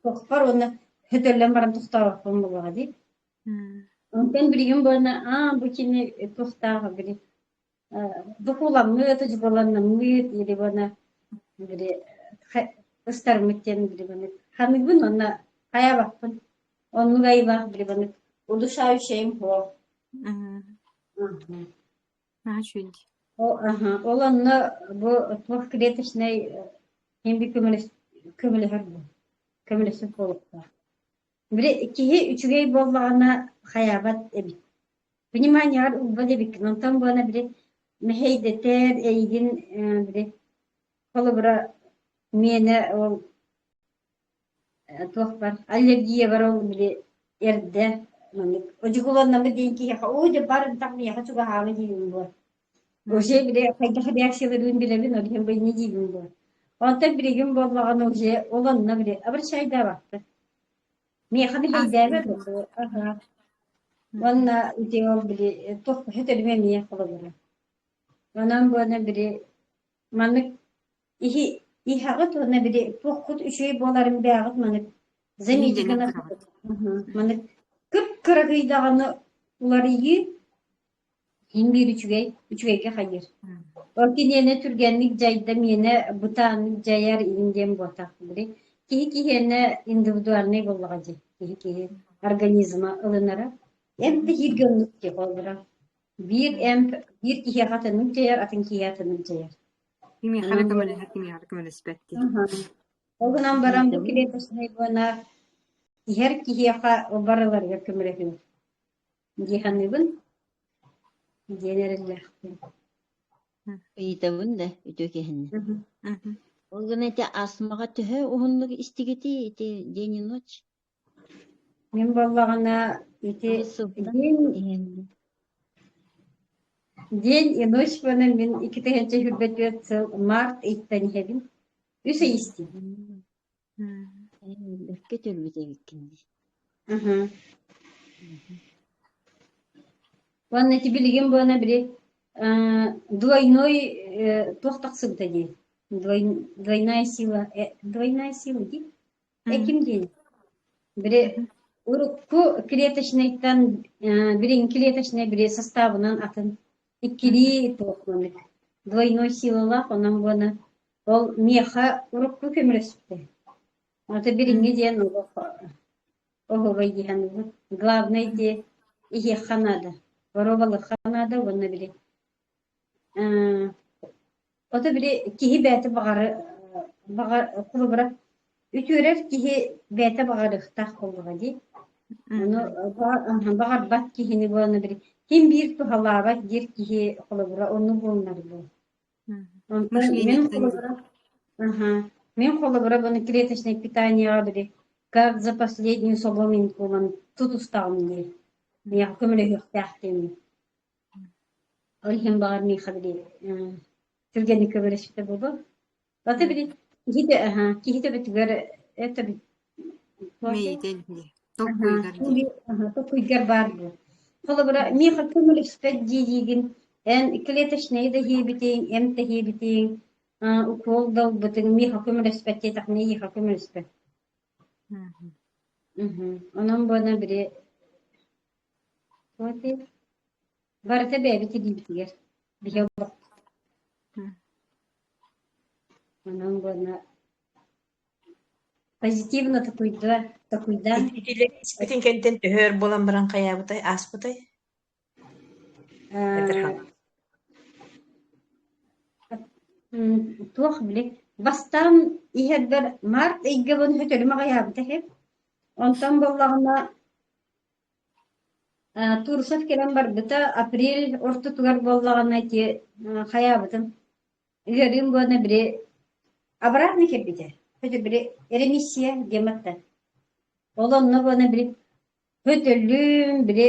Тохпор уонна хөтөллөн баран тохтообоппун буоллаҕа дии. Онтон билигин буолна аа бу кини туохтааҕа били духууламмыт, удьугаланнаммыт или буолна били ыстармыт диэн били буолна ханыыбын уонна хайаабаппын. Оннук айылаах били буолна удушающайым суох. Наһаа үчүгэй дии. Ол аһа, ол онно бу туох клеточнай ким би көмөлөһөр бу көмөлөсөр буолуохтаах. Били киһи үчүгэй буоллаҕына хайаабат эбит. Вниманиеҕар ылбат эбиккин. Онтон буона били мэһэйдэтэр эйигин били холобура миэнэ ол Туох бар аллергия бар ол били эрдэ маннык одьукулуоннаммыт диэн киһиэхэ оо дьэ бар ынтах миэхэ чугаһаама диибин буо. Уже били хайдах реакцияларбын билэбин ол иһин бу инньэ диибин буо. Онтон билигин буоллаҕына уже ол онно били обращайдаабаппын. Миэхэ мэһэйдээбэт аха. Уонна ити ол били туох хөтөлүмэ эмиэ холобура. Онон буона били Маннык иһи иһэҕит уонна били туоххут үчүгэй буоларын бээҕит маннык замети Иһиндэнэн гына тураҕыт. маннык кып-кыракый даҕаны уларыйыы иһин биир үчүгэй үчүгэйгэ хайыыр. Ол киниэнэ түргэнник дьайда миэнэ бытааннык дьайар иһин диэн буотах били киһи киһиэнэ индивидуальнай буоллаҕа дии киһи киһи организма ылынара эмп да иһииргэ оннук дии холобура Биир эмп биир киһиэхэ атыннык дьайар, атын киһиэхэ атыннык дьайар. Кимиэхэ эрэ көмөлөһөр, кимиэхэ эрэ көмөлөспөт дии. Ол гынан баран бу клеточнай буона иһэр киһиэхэ барыларыгар көмөлөһүө дии саныыбын диэн эрэллээхпин. Ыйытабын да үтүө киһини. Ол гына ити астмаҕа төһө уһуннук истигитий ити день и ночь? Мин буоллаҕына ити Аҕыс сылтан день иһэллэр. День и ночь буолан мин 2024 сыл март ыйтан иһэбин. Үс ый истим. Бэркэ төлбүт эбиккин дии. Уонна ити билигин буолан били двойной туох тахсыбыта дии. Двойная сила, двойная сила дии. Эким диэн били урукку клеточнайтан билиҥҥи клеточнай били састаабынан атын иккилии туох двойной силалаах онон буона ол миэхэ урукку көмөлөспүтэ. Ата билиҥҥи диэн олох оһуобай дии саныыбын. Главное дии иһиэххэ наада, боруобалыахха наада уонна били Ото били киһи бэйэтэ баҕары баҕар холобура үтүөрэр киһи бэйэтэ баҕарыахтаах буоллаҕа дии. Ону баҕарбат киһини буолан били Ким биир туһалаабат диир киһи холобура оннук буолунар буо. Онтон мин холобура аха, мин холобура буну клеточное питаниеҕа били как за последнюю соломинку ылан тутустаҕым дии. Миэхэ көмөлөһүөхтээх диэммин. Ол иһин баҕар миэхэ били түргэнник көмөлөспүтэ буолуо. Ата били киһи да аха, киһи төбөтүгэр это Мэйитэн дии, толкуйгар дии. Толкуйгар баар буо. Холобура, миэхэ көмөлөспөт дии диигин, эн клеточнайы да иһиэбитиҥ, эмп да иһиэбитиҥ, укуол да ылбытыҥ, миэхэ көмөлөспөт диэтэххинэ, эйиэхэ көмөлөспөт. Онон буона били Барыта бэйэбит илиибитигэр биһи олохпут. Онон буолла позитивно токуйда токуйдаан Итилэр испитин кэнтэн төһө өр буолан баран хайаабытай, ааспытай? Этэр туох били бастаан иһэрбэр март ыйга бун хөтөлүм аҕыйаабыта үһү. Онтон буоллаҕына Турусов кэлэн барбыта апрель ортотугар буоллаҕына ити хайаабытым ыарыым буолан били обратно кэлбитэ. Хотя били ремиссия диэмэтэ. Ол онно буолан били хөтөллүүм били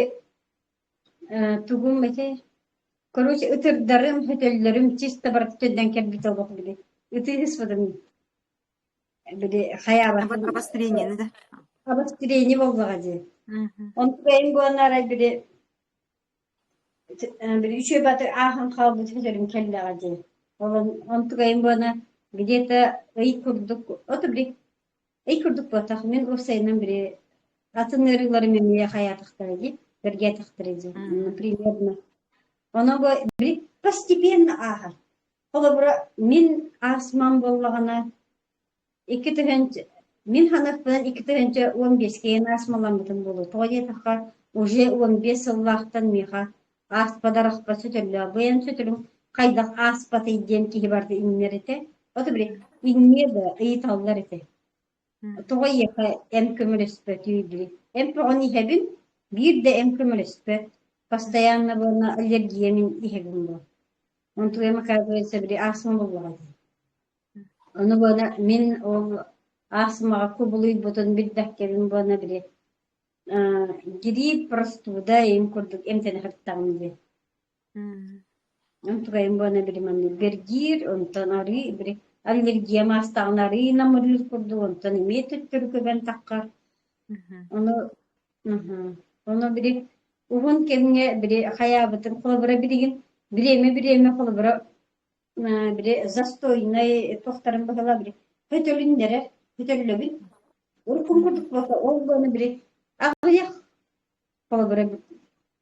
тугум ити короче ытырдарым хөтөллөрүм чисто барыта төннөн кэлбитэ олох били ытыыһыспытым били хайаабатын Обострение да? Обострение буоллаҕа дии. Онту бэйэм буолан арай били били үчүгэй баатыр ааһан хаалбыт хөтөрүм кэллэҕэ дии. Ол онтукайым буолана где-то ый курдук ото били ый курдук буолтах мин уопсайынан били атын ыарыыларым эмиэ хайаатахтара дии, бэргээтэхтэрэ дии. Примерно. Ону бу били постепенно ааһар. Холобура, мин астмам буоллаҕына, 2 000 мин ханыахпынан 2015-кэ астмаламмытым буолуо. Тоҕо диэтэххэ, уже 15 сыллаахтан миэхэ ааспа дарахпа сөтөллөөх. Бэйэм сөтөлүм хайдах ааспатый диэн киһи барыта иҥнэр этэ. Ото били иҥниэ да ыйыталлар этэ. Тоҕо эйиэхэ эн көмөлөспөтүй били. Эмп оҕон иһэбин, биир да эмп көмөлөспөт. Постоянно буолна аллергия мин иһэбин буо. Онтуйам оказывается били астма буоллаҕа дии. Ону буона мин ол астмаҕа кубулуйбутун билбэккэбин буона били грипп, простуда им курдук эмтэнэ сырыттаҕым дии. Онтукайым буона били маннык бэргиир, онтон арыы били аллергия маастаҕына арыы намырыыр курдук, онтон эмиэ төттөрү көбөн таххар. Ону ону били уһун кэмҥэ били хайаабытын холобура билигин бириэмэ-бириэмэ холобура били застойнай туохтарын быһыла били көтөлүннэрэр көтөллөбүн уруккум курдук буолта ол буону били аҕыйах холобура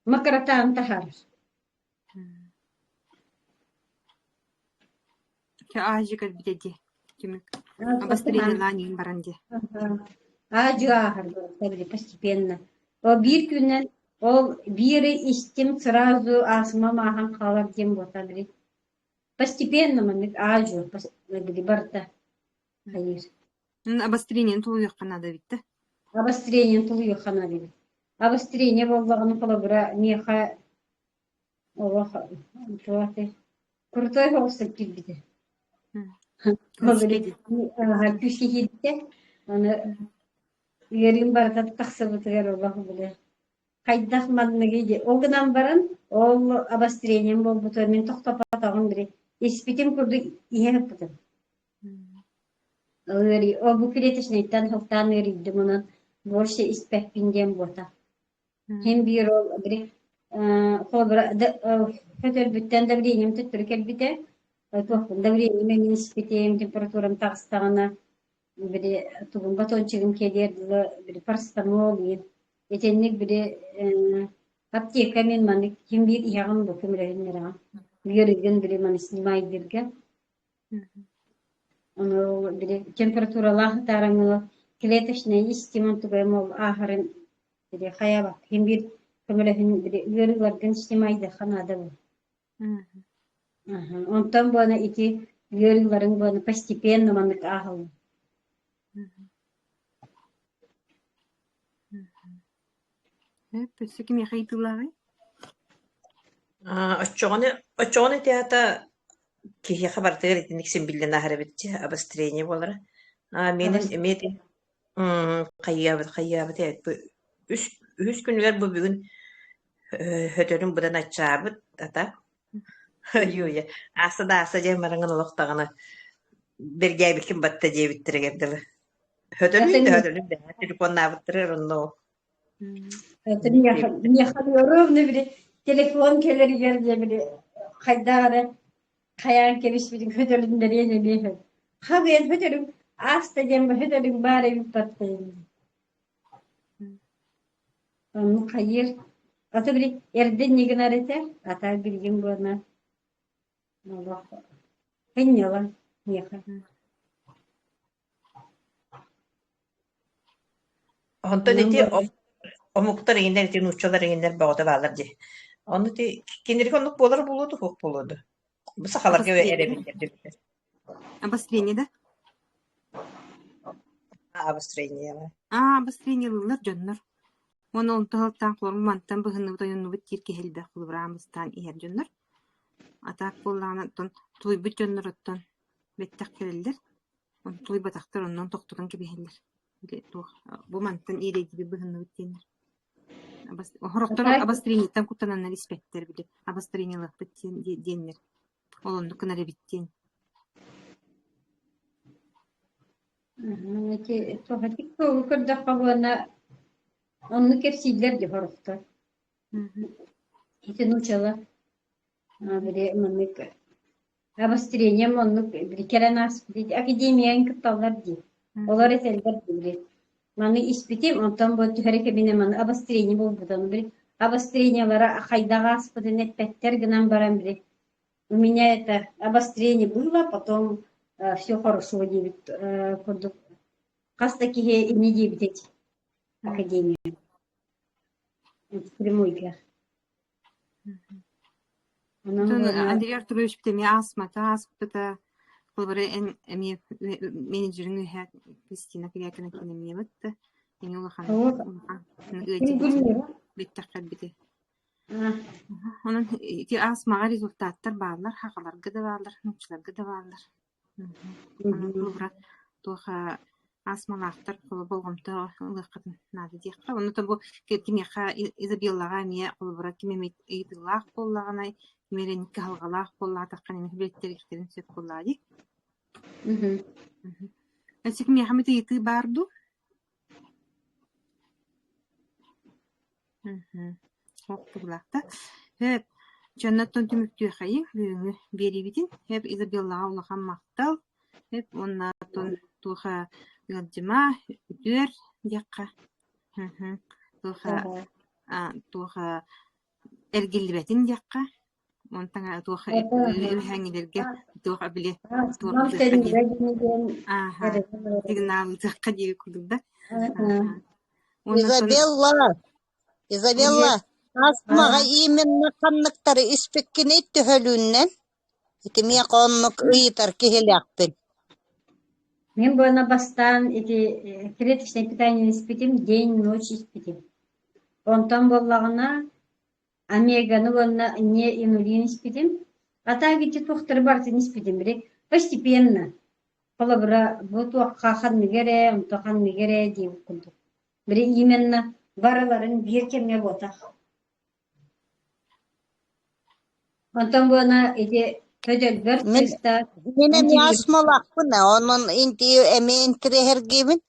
макаратаан таһаарар Аажы кэлбитэ дии түмүк. Обострениелаан иһин баран дии. Аажы ааһар били постепенно. Ол биир күнүнэн ол биири истим сразу астмам ааһан хаалар диэн буолта били. Постепенно маннык аажы били барыта хайыыр. Обострениени тулуйуохха наада эбит да? Обострениени тулуйуохха наада эбит. Обострение буоллаҕына холобура миэхэ олох туох крутой соҕустук киирбитэ. Күүскэ киирбитэ. Аны ыарыым барыта тахсыбытыгар олох били хайдах манныгый диye. Ол гынан баран ол обострением буолбутугар мин тохтоппотоҕум били испитим курдук иһэ сыппытым. Ыарый ол бу клеточнайтан сылтаан ыарыйдым онон больше испэппин диэн буолта. Ким биир ол били холобура көтөрбүттэн давлением төттөрү кэлбитэ. Туохпун давлением эҥин испитим, температурам таҕыстаҕына били тугум батончигым кэлиэр дылы били парацетамол диэн итинник били аптека мин маннык ким биир иһэҕин бу көмөлөһүннэрэҕин. Ыарыыгын били маны снимайдыырга Ону били температуралаах ытаараҥҥа клеточнай истим онтугайым ол ааһарын били хайаабат ким биир көмөлөһүн били ыарыыларгын снимайдыахха наада буо. Онтон буона ити ыарыыларыҥ буона постепенно маннык ааһаллар. Өссө кимиэхэ ыйытыылааҕый? Оччоҕуна оччоҕуна ити аата киһиэхэ барытыгар итинник син биллэн ааһар эбит дии, обострение буолара. Аа миэнин эмиэ ити хайыабыт хайыабыт эбит бу үс үһүс күнүгэр бу бүгүн хөтөрүм быдан аччаабыт ата Айуйа ааса да ааса диэн бараҥҥын олох даҕаны бэргээбиккин батта диэбиттэригэр дылы. Хөтөрүн да хөтөрүн да телефоннаабыттара онно Это миэхэ ровно били телефон кэлэригэр дьэ били хайдах эрэ хайаан кэбиспитин хөтөлүннэриэн эмиэ сөп. Хабыан хөтөлүҥ ааста диэн хөтөлүҥ баар эбит баттайын. Оннук хайыыр. Ата били эрдэ инньэ гынар этэ, ата билигин буолна олох сынньалаҥ миэхэ. Онтон ити омуктар иҥиннэр ити нууччалар иҥиннэр бөҕөтө бааллар дии. Ону ити кинилэргэ оннук буолар буолуо дуо, суох буолуо дуо? Бу сахаларга эрэбиллэр дибиттэр. Обострение да? Обострение. А, обострение ылыллар дьоннор. Уонна онтон ылтаан холобур мантан быһынныбыт ойоннубут диир киһи элбэх холобура аамыстаан иһэр дьоннор. А так буоллаҕына оттон тулуйбут дьоннор оттон бэттэх кэлэллэр. Онтон тулуйбатахтар оннун тохтотон кэбиһэллэр. Били туох бу мантан иэдэйдибит быһынныбыт диэннэр. Сорохтор обострениеттан куттананнар испэттэр били обострениелыахпыт диэн диэннэр. Ол оннук гынар эбит диэн. Ити туохатик көрдөххө буолна оннук кэпсииллэр дии сорохтор. Ити нууччалар били маннык обострением оннук били кэлэн ааспыт академияны кытталлар дии. Олор этэллэр дии били маны испитим онтон бу түһэрэ кэбинэ маны обострение буолбута били обострениелара хайдах ааспытын эппэттэр гынан баран били у меня это обострение было потом все хорошо диэбит курдук хас да киһи инньэ диэбит эти академия прямойга Онтон Андрей Артурович эмиэ ааспата, ааспыта. Холобура, эн эмиэ менеджериҥ үөһэ Кристина Корякина киин эмиэ да эмиэ улахан улахан ыалдьыбыт биттэххэ бити. Онон ити астмаҕа результаттар бааллар, хахаларга да бааллар, нууччаларга да бааллар. Холобура, туох астмалаахтар болҕомто ылыаххытын наада диэххэ. Онно бу кимиэхэ Изабеллаҕа эмиэ холобура ким эмит ыйытыылаах буоллаҕына, ким эрэ кыһалҕалаах буоллаатаххына эмиэ билэттэриэхтэрин сөп буоллаҕа дии. Өссө кимиэхэ эмит ыйытыы баар дуу? Суох туһулаахта. Сөп. Дьоннортон түмүктүөхэйиҥ бүгүҥҥү биэриибитин. Сөп, Изабеллаҕа улахан махтал. Сөп уонна оттон туох ыалдьыма, үтүөр диэххэ. Туох туох эргиллибэтин диэххэ. Онтон туох үөһээҥҥилэргэ туох били туох Ааха, сигнал ыытыахха диэри курдук да. Изабелла, Изабелла, астмаҕа именно ханныктары испиккиний төһөлүүннэн? Ити миэхэ оннук ыйытар киһилээхпин. Мин буона бастаан ити клеточное питание испитим, день-ночь испитим. Онтон буоллаҕына Омеганы уонна не инулин испитим. А так ити туохтары барытын испитим били постепенно. Холобура, бу туохха ханныгы эрэ, онто ханныгы эрэ диэбит курдук. Били именно барыларын биир кэмҥэ буотах. Онтон буона ити көтөлбөр Мин сыста мин эмиэ астмалаахпын ээ, онон эмиэ интириэһиргиибин.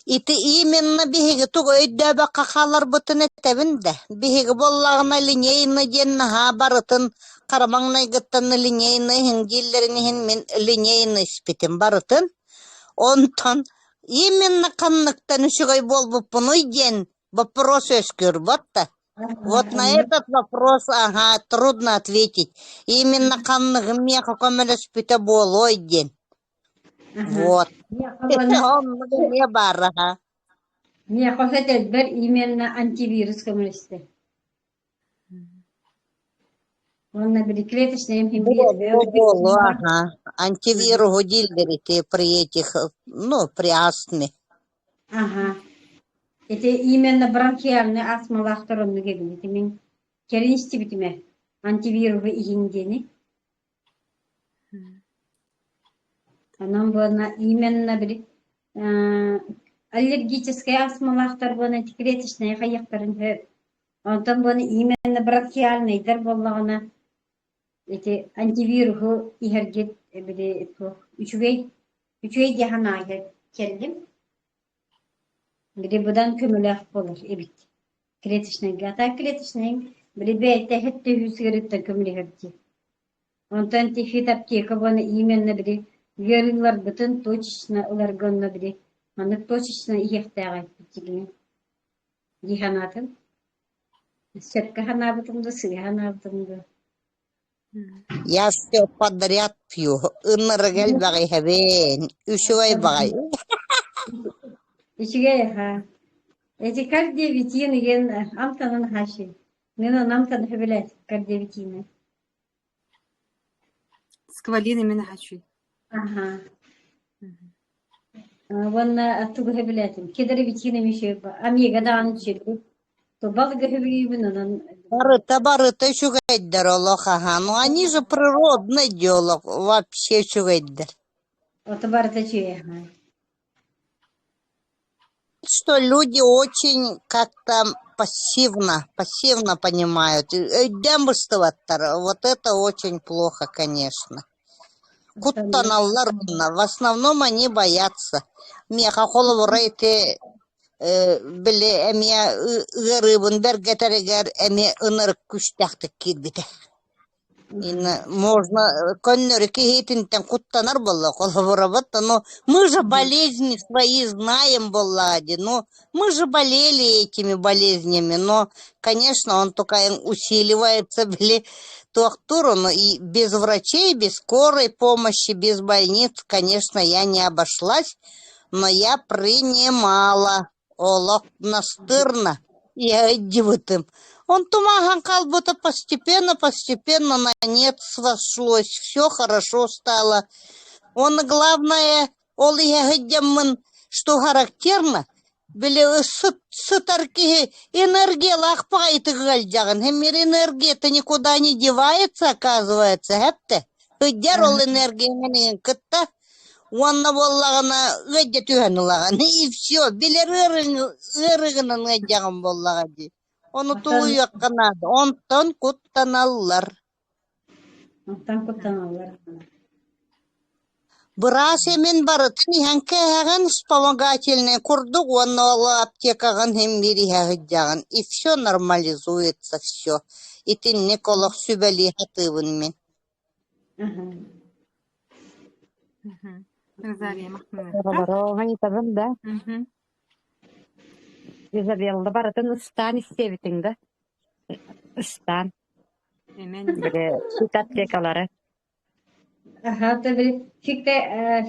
Ити именно биһиги тугу өйдөөбөккө хааларбытын этэбин да. Биһиги буоллаҕына линейный диэн наһаа барытын хара маҥнайгыттан линейный иһин дииллэрин иһин мин линейный испитим барытын. Онтон именно ханныктан үчүгэй буолбуппунуй диэн вопрос үөскүүр буотта. Вот на этот вопрос, ага, трудно ответить. Именно ханныгым миэхэ көмөлөспүтэ буолуой диэн. Вот. Оннук эмиэ баар аха. Миэхэ этэлбэр именно антивирус көмөлөстө. Уонна били клеточный Буолуо, буолуо, ага. Антивируһу дииллэр ити при этих, ну, при астме. Ага. Ити именно бронхиальный астмалаахтар оннук эбит. Ити мин кэлин истибитим ээ. Антивируһу иһин диэни. Онон буолна именно били аллергическай астмалаахтар буолна клеточнай хайыахтарын сөп. Онтон буолна именно бронхиальнайдар буоллаҕына ити антивируһу иһэргит били туох үчүгэй үчүгэй дии санаага кэллим. Били быдан көмөлөөх буолар эбит. Клеточнайга. А так клеточнай били бэйэтэ хэттэ үһүс көмөлөһөр дии. Онтон тифит аптека уонна именно били ыарыыларбытын точечно ыларга онно били маннык точечно иһиэхтээх эппит дьиҥэ дии санаатым. Сөпкө санаабытым да, сыыһа санаабытым да. Я все подряд пью. Ынырык элбэх иһэбин. Үчүгэй баҕайы. Үчүгэй аһаа. Эти кардиовитин диэн амтанын хаши. Мен оны амтан хөбүлэт кардиовитины. Сквалин именно хочу. Аха. Уонна тугу сөбүлээтим? Кедровитин эмиэ Омега даҕаны үчүгэй. Балыгы сөбүлүүбүн онон Барыта барыта үчүгэйдэр олох аһа. Ну они же природное дело вообще үчүгэйдэр. Ото барыта үчүгэй аһа. Что люди очень как-то пассивно, пассивно понимают. Өйдөөн быстыбаттар. Вот это очень плохо, конечно. Куттаналлар уонна в основном они боятся. Миэхэ холобура ити били эмиэ ыарыыбын бэргэтэригэр эмиэ ынырык күүстээхтик киирбитэ. Можно көннөрү киһитинтэн куттанар буолла холобура ну мы же болезни свои знаем буоллаҕа дии ну мы же болели этими болезнями но конечно он только усиливается били туохтуур ону и без врачей без скорой помощи без больниц конечно я не обошлась но я принимала Олох настырно, я өйдүбүтүм. Онтум ааһан хаалбыта постепенно-постепенно на нет сошлось, все хорошо стало. Он главное, ол иһэ сылдьаммын, что характерно, били сытар киһи энергиялаах баҕайытык ыалдьаҕын. Эмир энергията никуда не девается, оказывается, эптэ. Сылдьар ол энергияны кытта Уонна буоллаҕына ыалдьа түһэн ылаҕын и все билэр ыарыыгынан ыалдьаҕын буоллаҕа дии. Ону тулуйуохха наада. Онтон куттаналлар. Онтон куттаналлар. Быраас эмин барытын иһэн кээһэҕин вспомогательный курдук уонна ол аптекаҕын иһин биир иһэ сылдьаҕын и все нормализуется все. Итинник олох сүбэлии сатыыбын мин. Розалия махтанар. Оҕолору ыйытабын да, Изабелла барытын ыстаан истиэбитиҥ да? Ыстаан. Эмэн. Били фитоаптекалары. Аха, то били фикте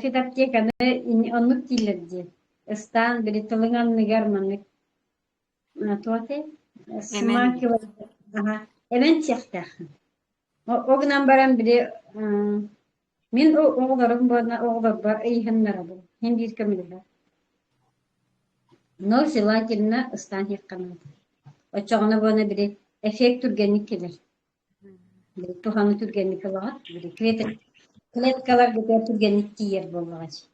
фитоаптеканы оннук дииллэр дии. Ыстаан били тылыҥ анныгар маннык туох этэй? Эмэн. Аха, эмэн сиэхтээххин. Ол гынан баран били мин оҕолорум буолла оҕолорбор ыйыһыннарабын. Син биир көмөлөһөр. Но желательно ыстаан иһиэххэ наада. Оччоҕуна буолла били эффект түргэнник кэлэр. Били туһаны түргэнник ылаҕыт. Били клеткаларгытыгар түргэнник тиийэр буоллаҕа дии.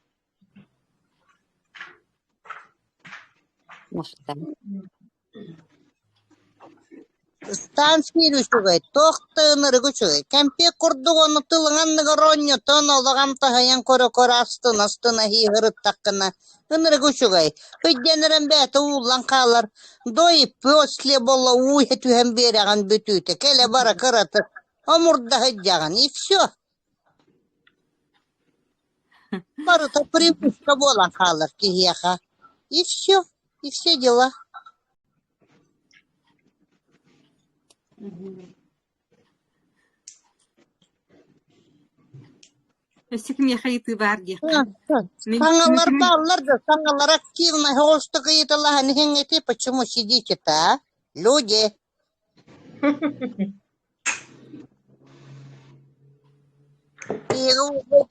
Махтал. Ыстаан сиир үчүгэй, туох да ынырык үчүгэй. Кэмпиэт курдук ону тылыҥ анныгар оонньотон, олох амтаһыйан көрө-көрө астына-астына иһырыттаххына, ынырык үчүгэй. Өйдөөн эрэн бэйэтэ ууллан хаалар. До и после буолла уу иһэ түһэн биэрэҕин бүтүүтэ, кэлэ-бара кыратык омурда сылдьаҕын и все. Барыта привычка буолан хаалар киһиэхэ. И все, и все дела. Өссө кимиэхэ ыйытыы баар диэххэ. Мин Саҥалар бааллар да, саҥалар активно оҕустук ыйыталаһан иһиҥҥити, почему сидите-то, а? Люди.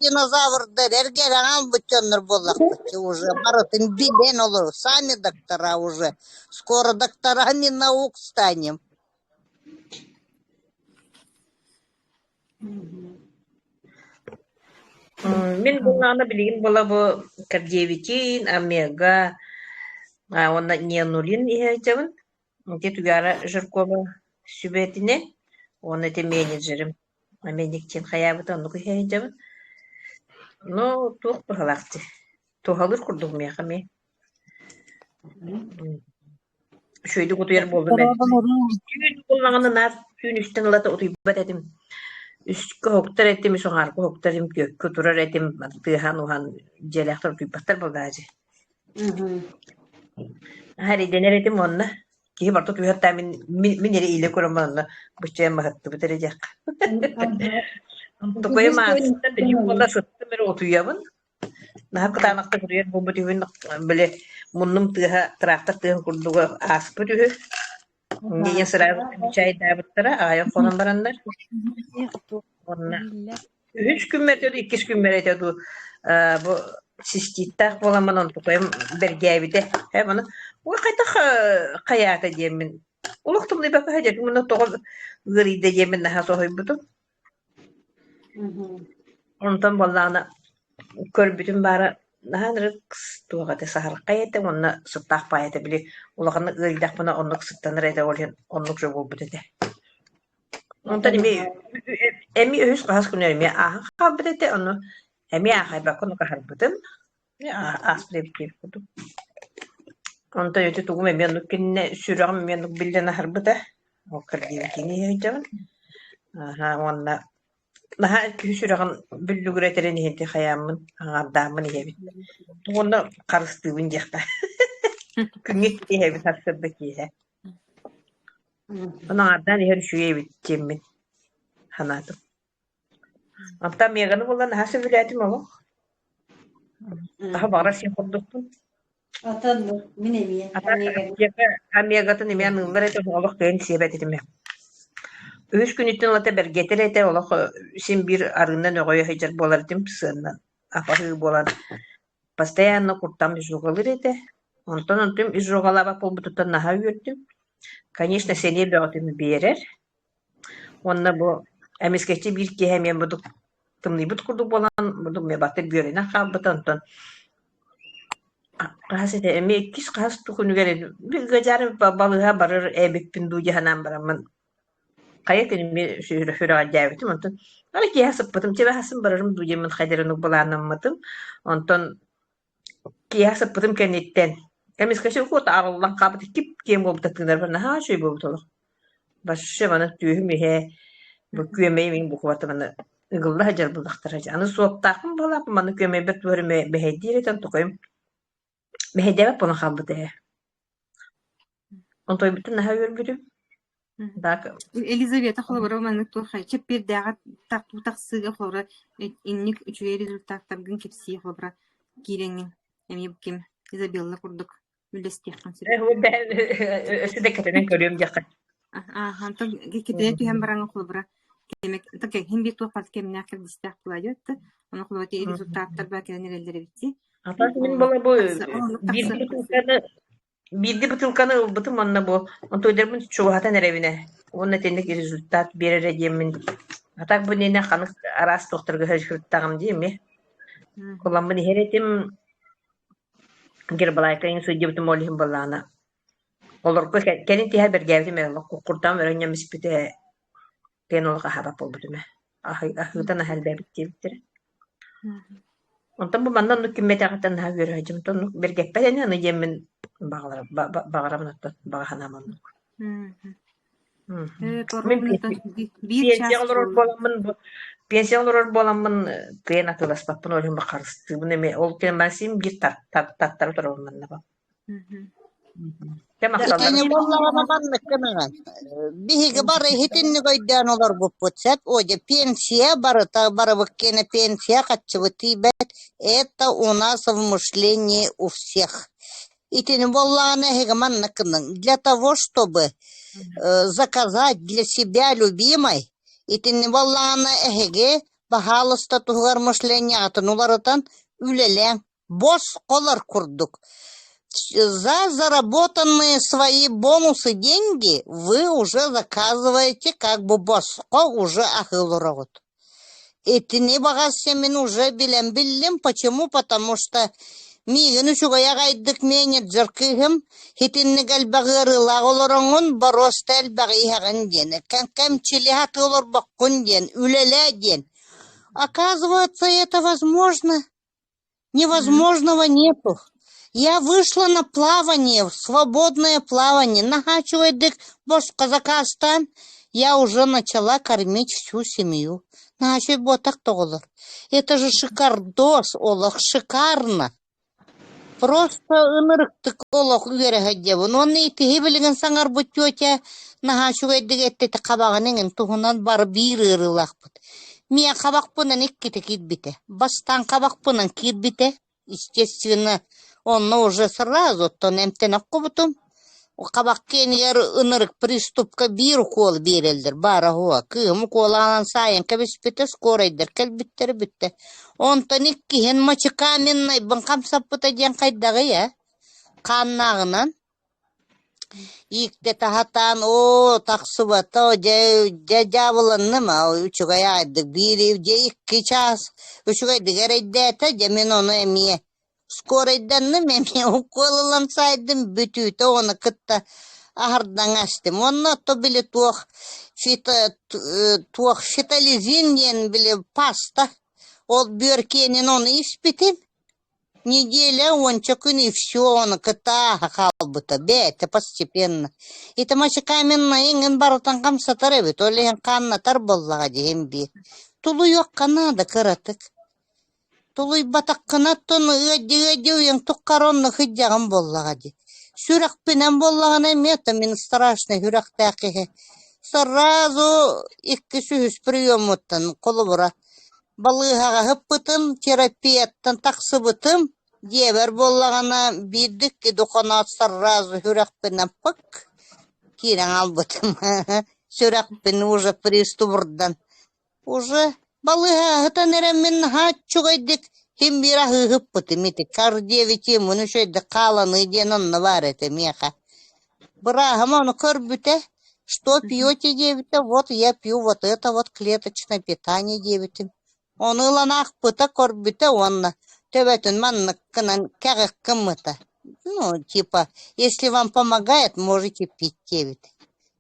Динозаврдар эргэрэн дьоннор буоллахпыт уже барытын билэн олору сами доктора уже скоро докторами наук станем. Мин буллаҕына билигин буола бу Кардиевитин, Омега уонна Неонулин иһээччибин. Ити Туйаара Жиркова сүбэтинэн уонна ити менеджерим Аменник диэн хайаабыта оннук иһээччибин. Ну, туох туһалаах дии. Туһалыыр курдук миэхэ эмиэ. Үчүгэйдик утуйар буоллум ээ. Түүн буоллаҕына наар түүн үстэн ылата утуйбат этим. Үскэ уһуктар этим, үс аҥаарга уһуктар этим, түөккэ турар этим, тыаһаан-ууһаан дьиэлээхтэр утуйбаттар буоллаҕа дии. Наһаа эрэйдэнэр этим уонна киһи барыта утуйар да мин, мин, мин эрэ илэ көрөммүн онно быччайан баһыттыбыт эрэ диэххэ. Тукайым ааста, билигин буолла сыттым эрэ утуйабын. Наһаа кытаанахтык утуйар буолбут үһүн, били муннум тыаһа тыраахтар тыаһын курдуга ааспыт үһү. Ийэ сыраабыт чайдаабыттара, аҕыйах хонон бараннар. Уонна үһүс күммэр этэ дуу, иккис күммэр этэ дуу, ээ, бу циститтаах буоламмын онтукайым бэргээбитэ. Ээ, маны ой хайдах хайаата диэммин олох тымныйбакка сылдьабын уонна тоҕо ыарыйда диэммин наһаа соһуйбутум. Онтон буоллаҕына көрбүтүм баара наһаа ынырык туох этэ саһархай этэ уонна сыттаах баайы этэ били улаханнык ыарыйдахпына оннук сыттанар этэ ол иһин оннук же буолбут этэ. Онтон эмиэ эмиэ үһүс хаһыс күнүгэр эмиэ ааһан хаалбыт этэ ону эмиэ аахайбакка оннук аһарбытым. Ааспыт эбит диэбит курдук. Онтон ити тугум эмиэ оннук кинини сүрэҕим эмиэ оннук биллэн аһарбыта. Ол кырдьыбытын иһэ сылдьабын. Аһаа уонна наһаа киһи сүрэҕин бүллүгүрэтэрин иһин ити хайааммын, аҥаардааммын иһэбин. Уонна харыстыыбын диэххэ. Күҥҥэ иккитэ иһэбин сарсыарда киэһэ. Ону аҥаардаан иһэр үчүгэй эбит диэммин санаатым. Оттон Меганы булан наһаа сөбүлээтим олох. Хаһа баҕарар сиэн курдукпун. Оттон мин эмиэ Омега омегатын эмиэ аныыллар этэ, олох кыайан сиэбэт этим. Үһүс күнүттэн ылата бэргэтэр этэ, олох син биир арыынан өҕүйэ сылдьар буолар этим, сыаннан апаһыы буолан. Постоянно куртам изжогалыыр этэ. Онтон онтум изжогалаабат буолбутуттан наһаа үөрдүм. Конечно, сэниэ бөҕөтүн биэрэр. Уонна бу эмискэччи биир киэһэ эмиэ бурдук тымныйбыт курдук буолан, бурдук эмиэ баттык бүөрэнэн хаалбыта, онтон хаһыс этэ эмиэ иккис хаһыс күнүгэр ыадьаары балыыһа барар эбиппин дуу дии санаан бараммын хайа күн эмиэ сүрэҕэлдьээбитим, онтон арай киэһэ сыппытым, чэ баһасын барарым дуу диэммин хайдах эрэ оннук былааннаммытым, онтон Киэһэ сыппытым кэнниттэн эмискэччи куота арыллан хаалбыт кип-киэҥ буолбута тыынарбар наһаа үчүгэй буолбут олох. Вообще маны түөһүм иһэ, бу күөмэйим иҥ букубата маны ыгылла сылдьар буоллахтара дьэ. Аны суоптаахпын быһыылаах маны күөмэйбэр туох эрэ мэһэйдиир этэ онтукайым мэһэйдээбэт буолан хаалбыт ээ. Онтуойбуттан наһаа үөрбүтүм. Так. Елизавета холобура маннык туох чэппиэрдээҕи тахсыыга холобура инник үчүгэй результаттаргын кэпсии холобура киирэҥҥин эмиэ ким Изабелла курдук үллэстиэххин сөп. Өссө да кэтэнэн көрүөм диэххэ. Ааха, онтон кэтэнэ түһэн баран холобура кэмэ хин биир туох барыта кэмнээх кэрдиистээх буолаайыт ону холобура результаттар баа кэлэн эрэллэр эбит дии. Ата мин була бу биир Биирдэ бытыылканы ылбытым уонна бу онтуойдарбын чугаһатан эрэбинэ уонна итинник результат биэрэрэ диэммин а так бу иннинэ ханнык араас туохтарга сырыттаҕым дии эмиэ. Куламмын иһэр этим, Гербалайка иҥ сылдьыбытым ол иһин буоллаҕына олорго кэлин тиһэ бэргээбитим ээ куртаҕым өрө анньан испитэ диэн олох аһаабат буолбутум ээ. Аһыытан аһа элбээбит диэбиттэрэ. Онтон бу манна оннук киммэтэҕиттэн наһаа үөрэ сылдьабын. Онтон оннук бэргэппэт ини аны диэммин баҕарабын оттон баҕа санаам оннук. Мин пенсияҕа олорор буоламмын бу пенсияҕа олорор буоламмын кыайан атыыласпаппын ол иһин бу харыстыыбын эмиэ ол кэммэр син биир таттара турабын манна Итини буоллаҕына маннык гыныҥын. Биһиги бары иһитинник өйдөөн олорбуппут сөп. Одя пенсия барыта барыбыт киэнэ пенсия хаччыбыт тиийбэт. Это у нас в мышлении у всех. Итини буоллаҕына эһиги маннык гыныҥ. Для того, чтобы заказать для себя любимой, итини буоллаҕына эһиги баһаалыста туһугар мышлениеҕытын уларытан үлэлээҥ. Босхолор курдук. За заработанные свои бонусы деньги вы уже заказываете как бы босхо уже аһыы олороҕут. Итини баҕас мин уже билэн биллим. Почему? Потому что миигин үчүгэй аҕайдык менеджер кыыһым итинник элбэх ыарыылаах олороҥҥун боруоста элбэҕи иһэҕин диэн, кэмчили сатыы олорбоккун диэн, үлэлээ диэн. Оказывается, это возможно. Невозможного нету. Я вышла на плавание, в свободное плавание. Наһаа босхо заказтаан я уже начала кормить всю семью. Наһаа буотах тоҕолор. Это же шикардос, олох шикарно. Просто ынырыктык олох үөрэ сылдьабын. Уонна итиһи билигин саҥарбыт тетя наһаа үчүгэйдик эттэ хабаҕын эҥин туһунан бары биир ыарыылаахпыт. Миэ хабахпынан иккитэ киирбитэ. Бастаан хабахпынан киирбитэ, естественно, онно уже сразу оттон эмтэнэ оххубутум. Хабах киэнигэр ынырык приступка биир укуол биэрэллэр, баара уһуо. Кыыһым укуолаан саайан кэбиспитэ, скорайдар кэлбиттэрэ бүттэ. Онтон иккиһин мочекаменнайбын хамсаппыта диэн хайдаҕый ээ? Хааннааҕынан Ииктэтэ сатаан, оо, тахсыбата, дьэ, дьэ дьаабыланным, үчүгэй аайдык биир дьэ икки чаас үчүгэйдик эрэйдээтэ, дьэ мин ону эмиэ скорайданным, эмиэ укуол ылан саайдым, бүтүүтэ ону кытта аһардаҥастым. Уонна ото били туох фито туох фитолизин диэн били паста, ол бүөр киэнин ону испитим. Неделя уонча күн и все, ону кытааха хаалбыта, бэйэтэ постепенно. Ити мочекаменнай иҥин барытын хамсатар эбит, ол иһин хааннатар буоллаҕа дии биир. Тулуйуохха наада кыратык. Тулуйбатаххына оттон ыадьы-ыадьы уйан туххара онно сылдьаҕын буоллаҕа дии. Сүрэхпинэн буоллаҕына эмиэ то мин страшный сүрэхтээх киһи. Сразу иккис үһүс приемуттан холобура Балыыһаҕа сыппытым, терапияттан тахсыбытым, дьиэбэр буоллаҕына биирдик духоноот сразу сүрэхпинэн пык киирэн хаалбытым. Сүрэхпин уже приступурдан. Уже балыыһаҕа сытан эрэммин наһаа үчүгэйдик син биир аһыы сыппытым ити кардиовитиммын үчүгэйдик хааланыы диэн онно баар этэ миэхэ. Бырааһым ону көрбүтэ, что пьете диэбитэ, вот я пью вот это вот клеточное питание диэбитим. Ону ылан аахпыта, көрбүтэ уонна төбөтүн маннык гынан кэҕих гыммыта. Ну, типа, если вам помогает, можете пить диэбитэ.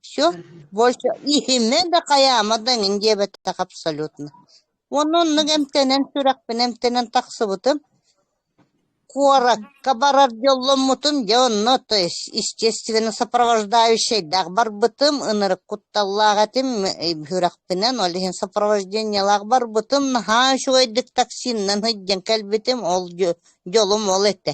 Все, больше иһимэ да хайаама да эҥин диэбэтэх абсолютно. Уонна оннук эмтэнэн, сүрэхпин эмтэнэн тахсыбытым. Куоракка барар дьолломмутум, дьэ онно то есть естественно сопровождающайдаах барбытым, ынырык кутталлаах этим, сүрэхпинэн, ол иһин сопровождениелаах барбытым, наһаа үчүгэйдик таксиннан сылдьан кэлбитим, ол дьолум ол этэ.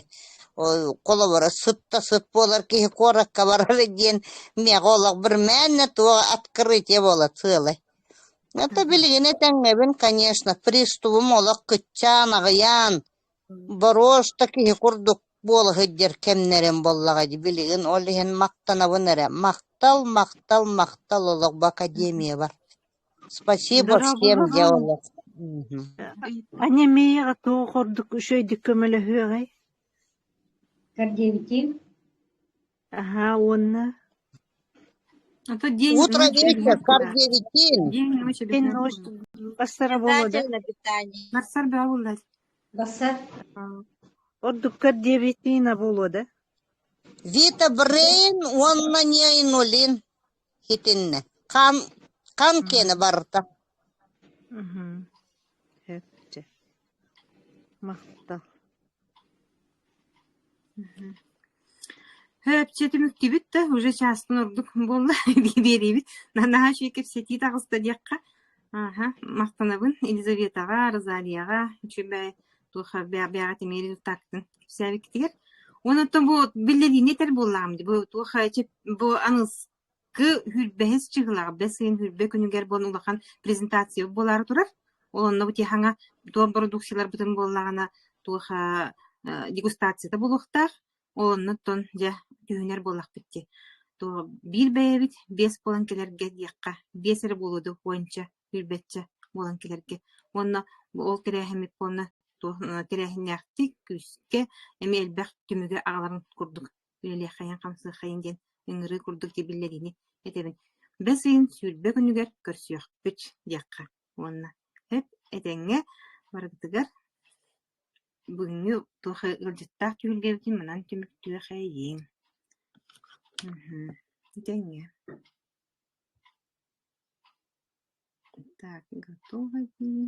Холобура, сыт да сыт буолар киһи куоракка барар диэн миэхэ олох бір мээнэ туох открытие буола сыалай. Это билигин этэҥҥэбин, конечно, пристубум олох кыччаан, аҕыйаан, Боруоста киһи курдук буола сылдьар кэмнэрим буоллаҕа дии билигин ол иһин махтанабын эрэ махтал махтал махтал олох бу академиябар спасибо всем дьэ Дорооболоруҥ. олох Анемияҕа туох ордук үчүгэйдик көмөлөһүөҕэй? Кардиовитин Аһаа уонна А то день Утро ночь вечер обязательно. кардиовитин День ночь день обязательно. ночь бассара буолуо да? Питательное питание. Барсар бөҕө буолла. Бассар Ордук кардиовитина буолуо да? Вита Брейн уонна Нейнулин хитиннэ хаан хаан киэнэ барыта Мгм. Сөп чэ. Махтал. Һөөпчэ түмүктүүбүт да, уже чаастан ордук буолла биэриибит. Наһаа үчүгэй кэпсэтии таҕыста диэххэ. Аха, махтанабын Елизаветаҕа, Розалияҕа, үчүгэй туох бэҕэ тимири тутаактын кэпсээбиккитигэр. Уонна оттон бу биллэриини этэр буоллаҕым дии. Бу туох бу аныс Кы сүүрбэһис чыһылаҕа бэс ыйын 20 күнүгэр буолан улахан презентация буолаары турар. Ол онно бу тиэхаҥа туох бородууксуйаларбытын буоллаҕына туох дегустацията буолуохтаах. Ол оннуттан дьэ түһүнэр буоллахпыт дии. Туох биир бэйэбит биэс буолан кэлэргэ диэххэ, биэс эрэ буолуо дуо уонча, сүүрбэччэ буолан кэлэргэ. Уонна ол тэрээһиммит буолна туох тэрээһиннээхтик, күүскэ эмиэ элбэх түмүгү аҕаларын курдук үлэлиэххэйин-хамсыаххайын диэн ыҥырыы курдук дии биллэриини этэбин. Бэс ыйын 20 күнүгэр көрсүөхпүт диэххэ уонна эп этэҥҥэ барыгытыгар бүгүҥҥү туох ыалдьыттаах түһүлгэбитин манан түмүктүөхэйиҥ. Этэҥҥэ. Так, готово дии.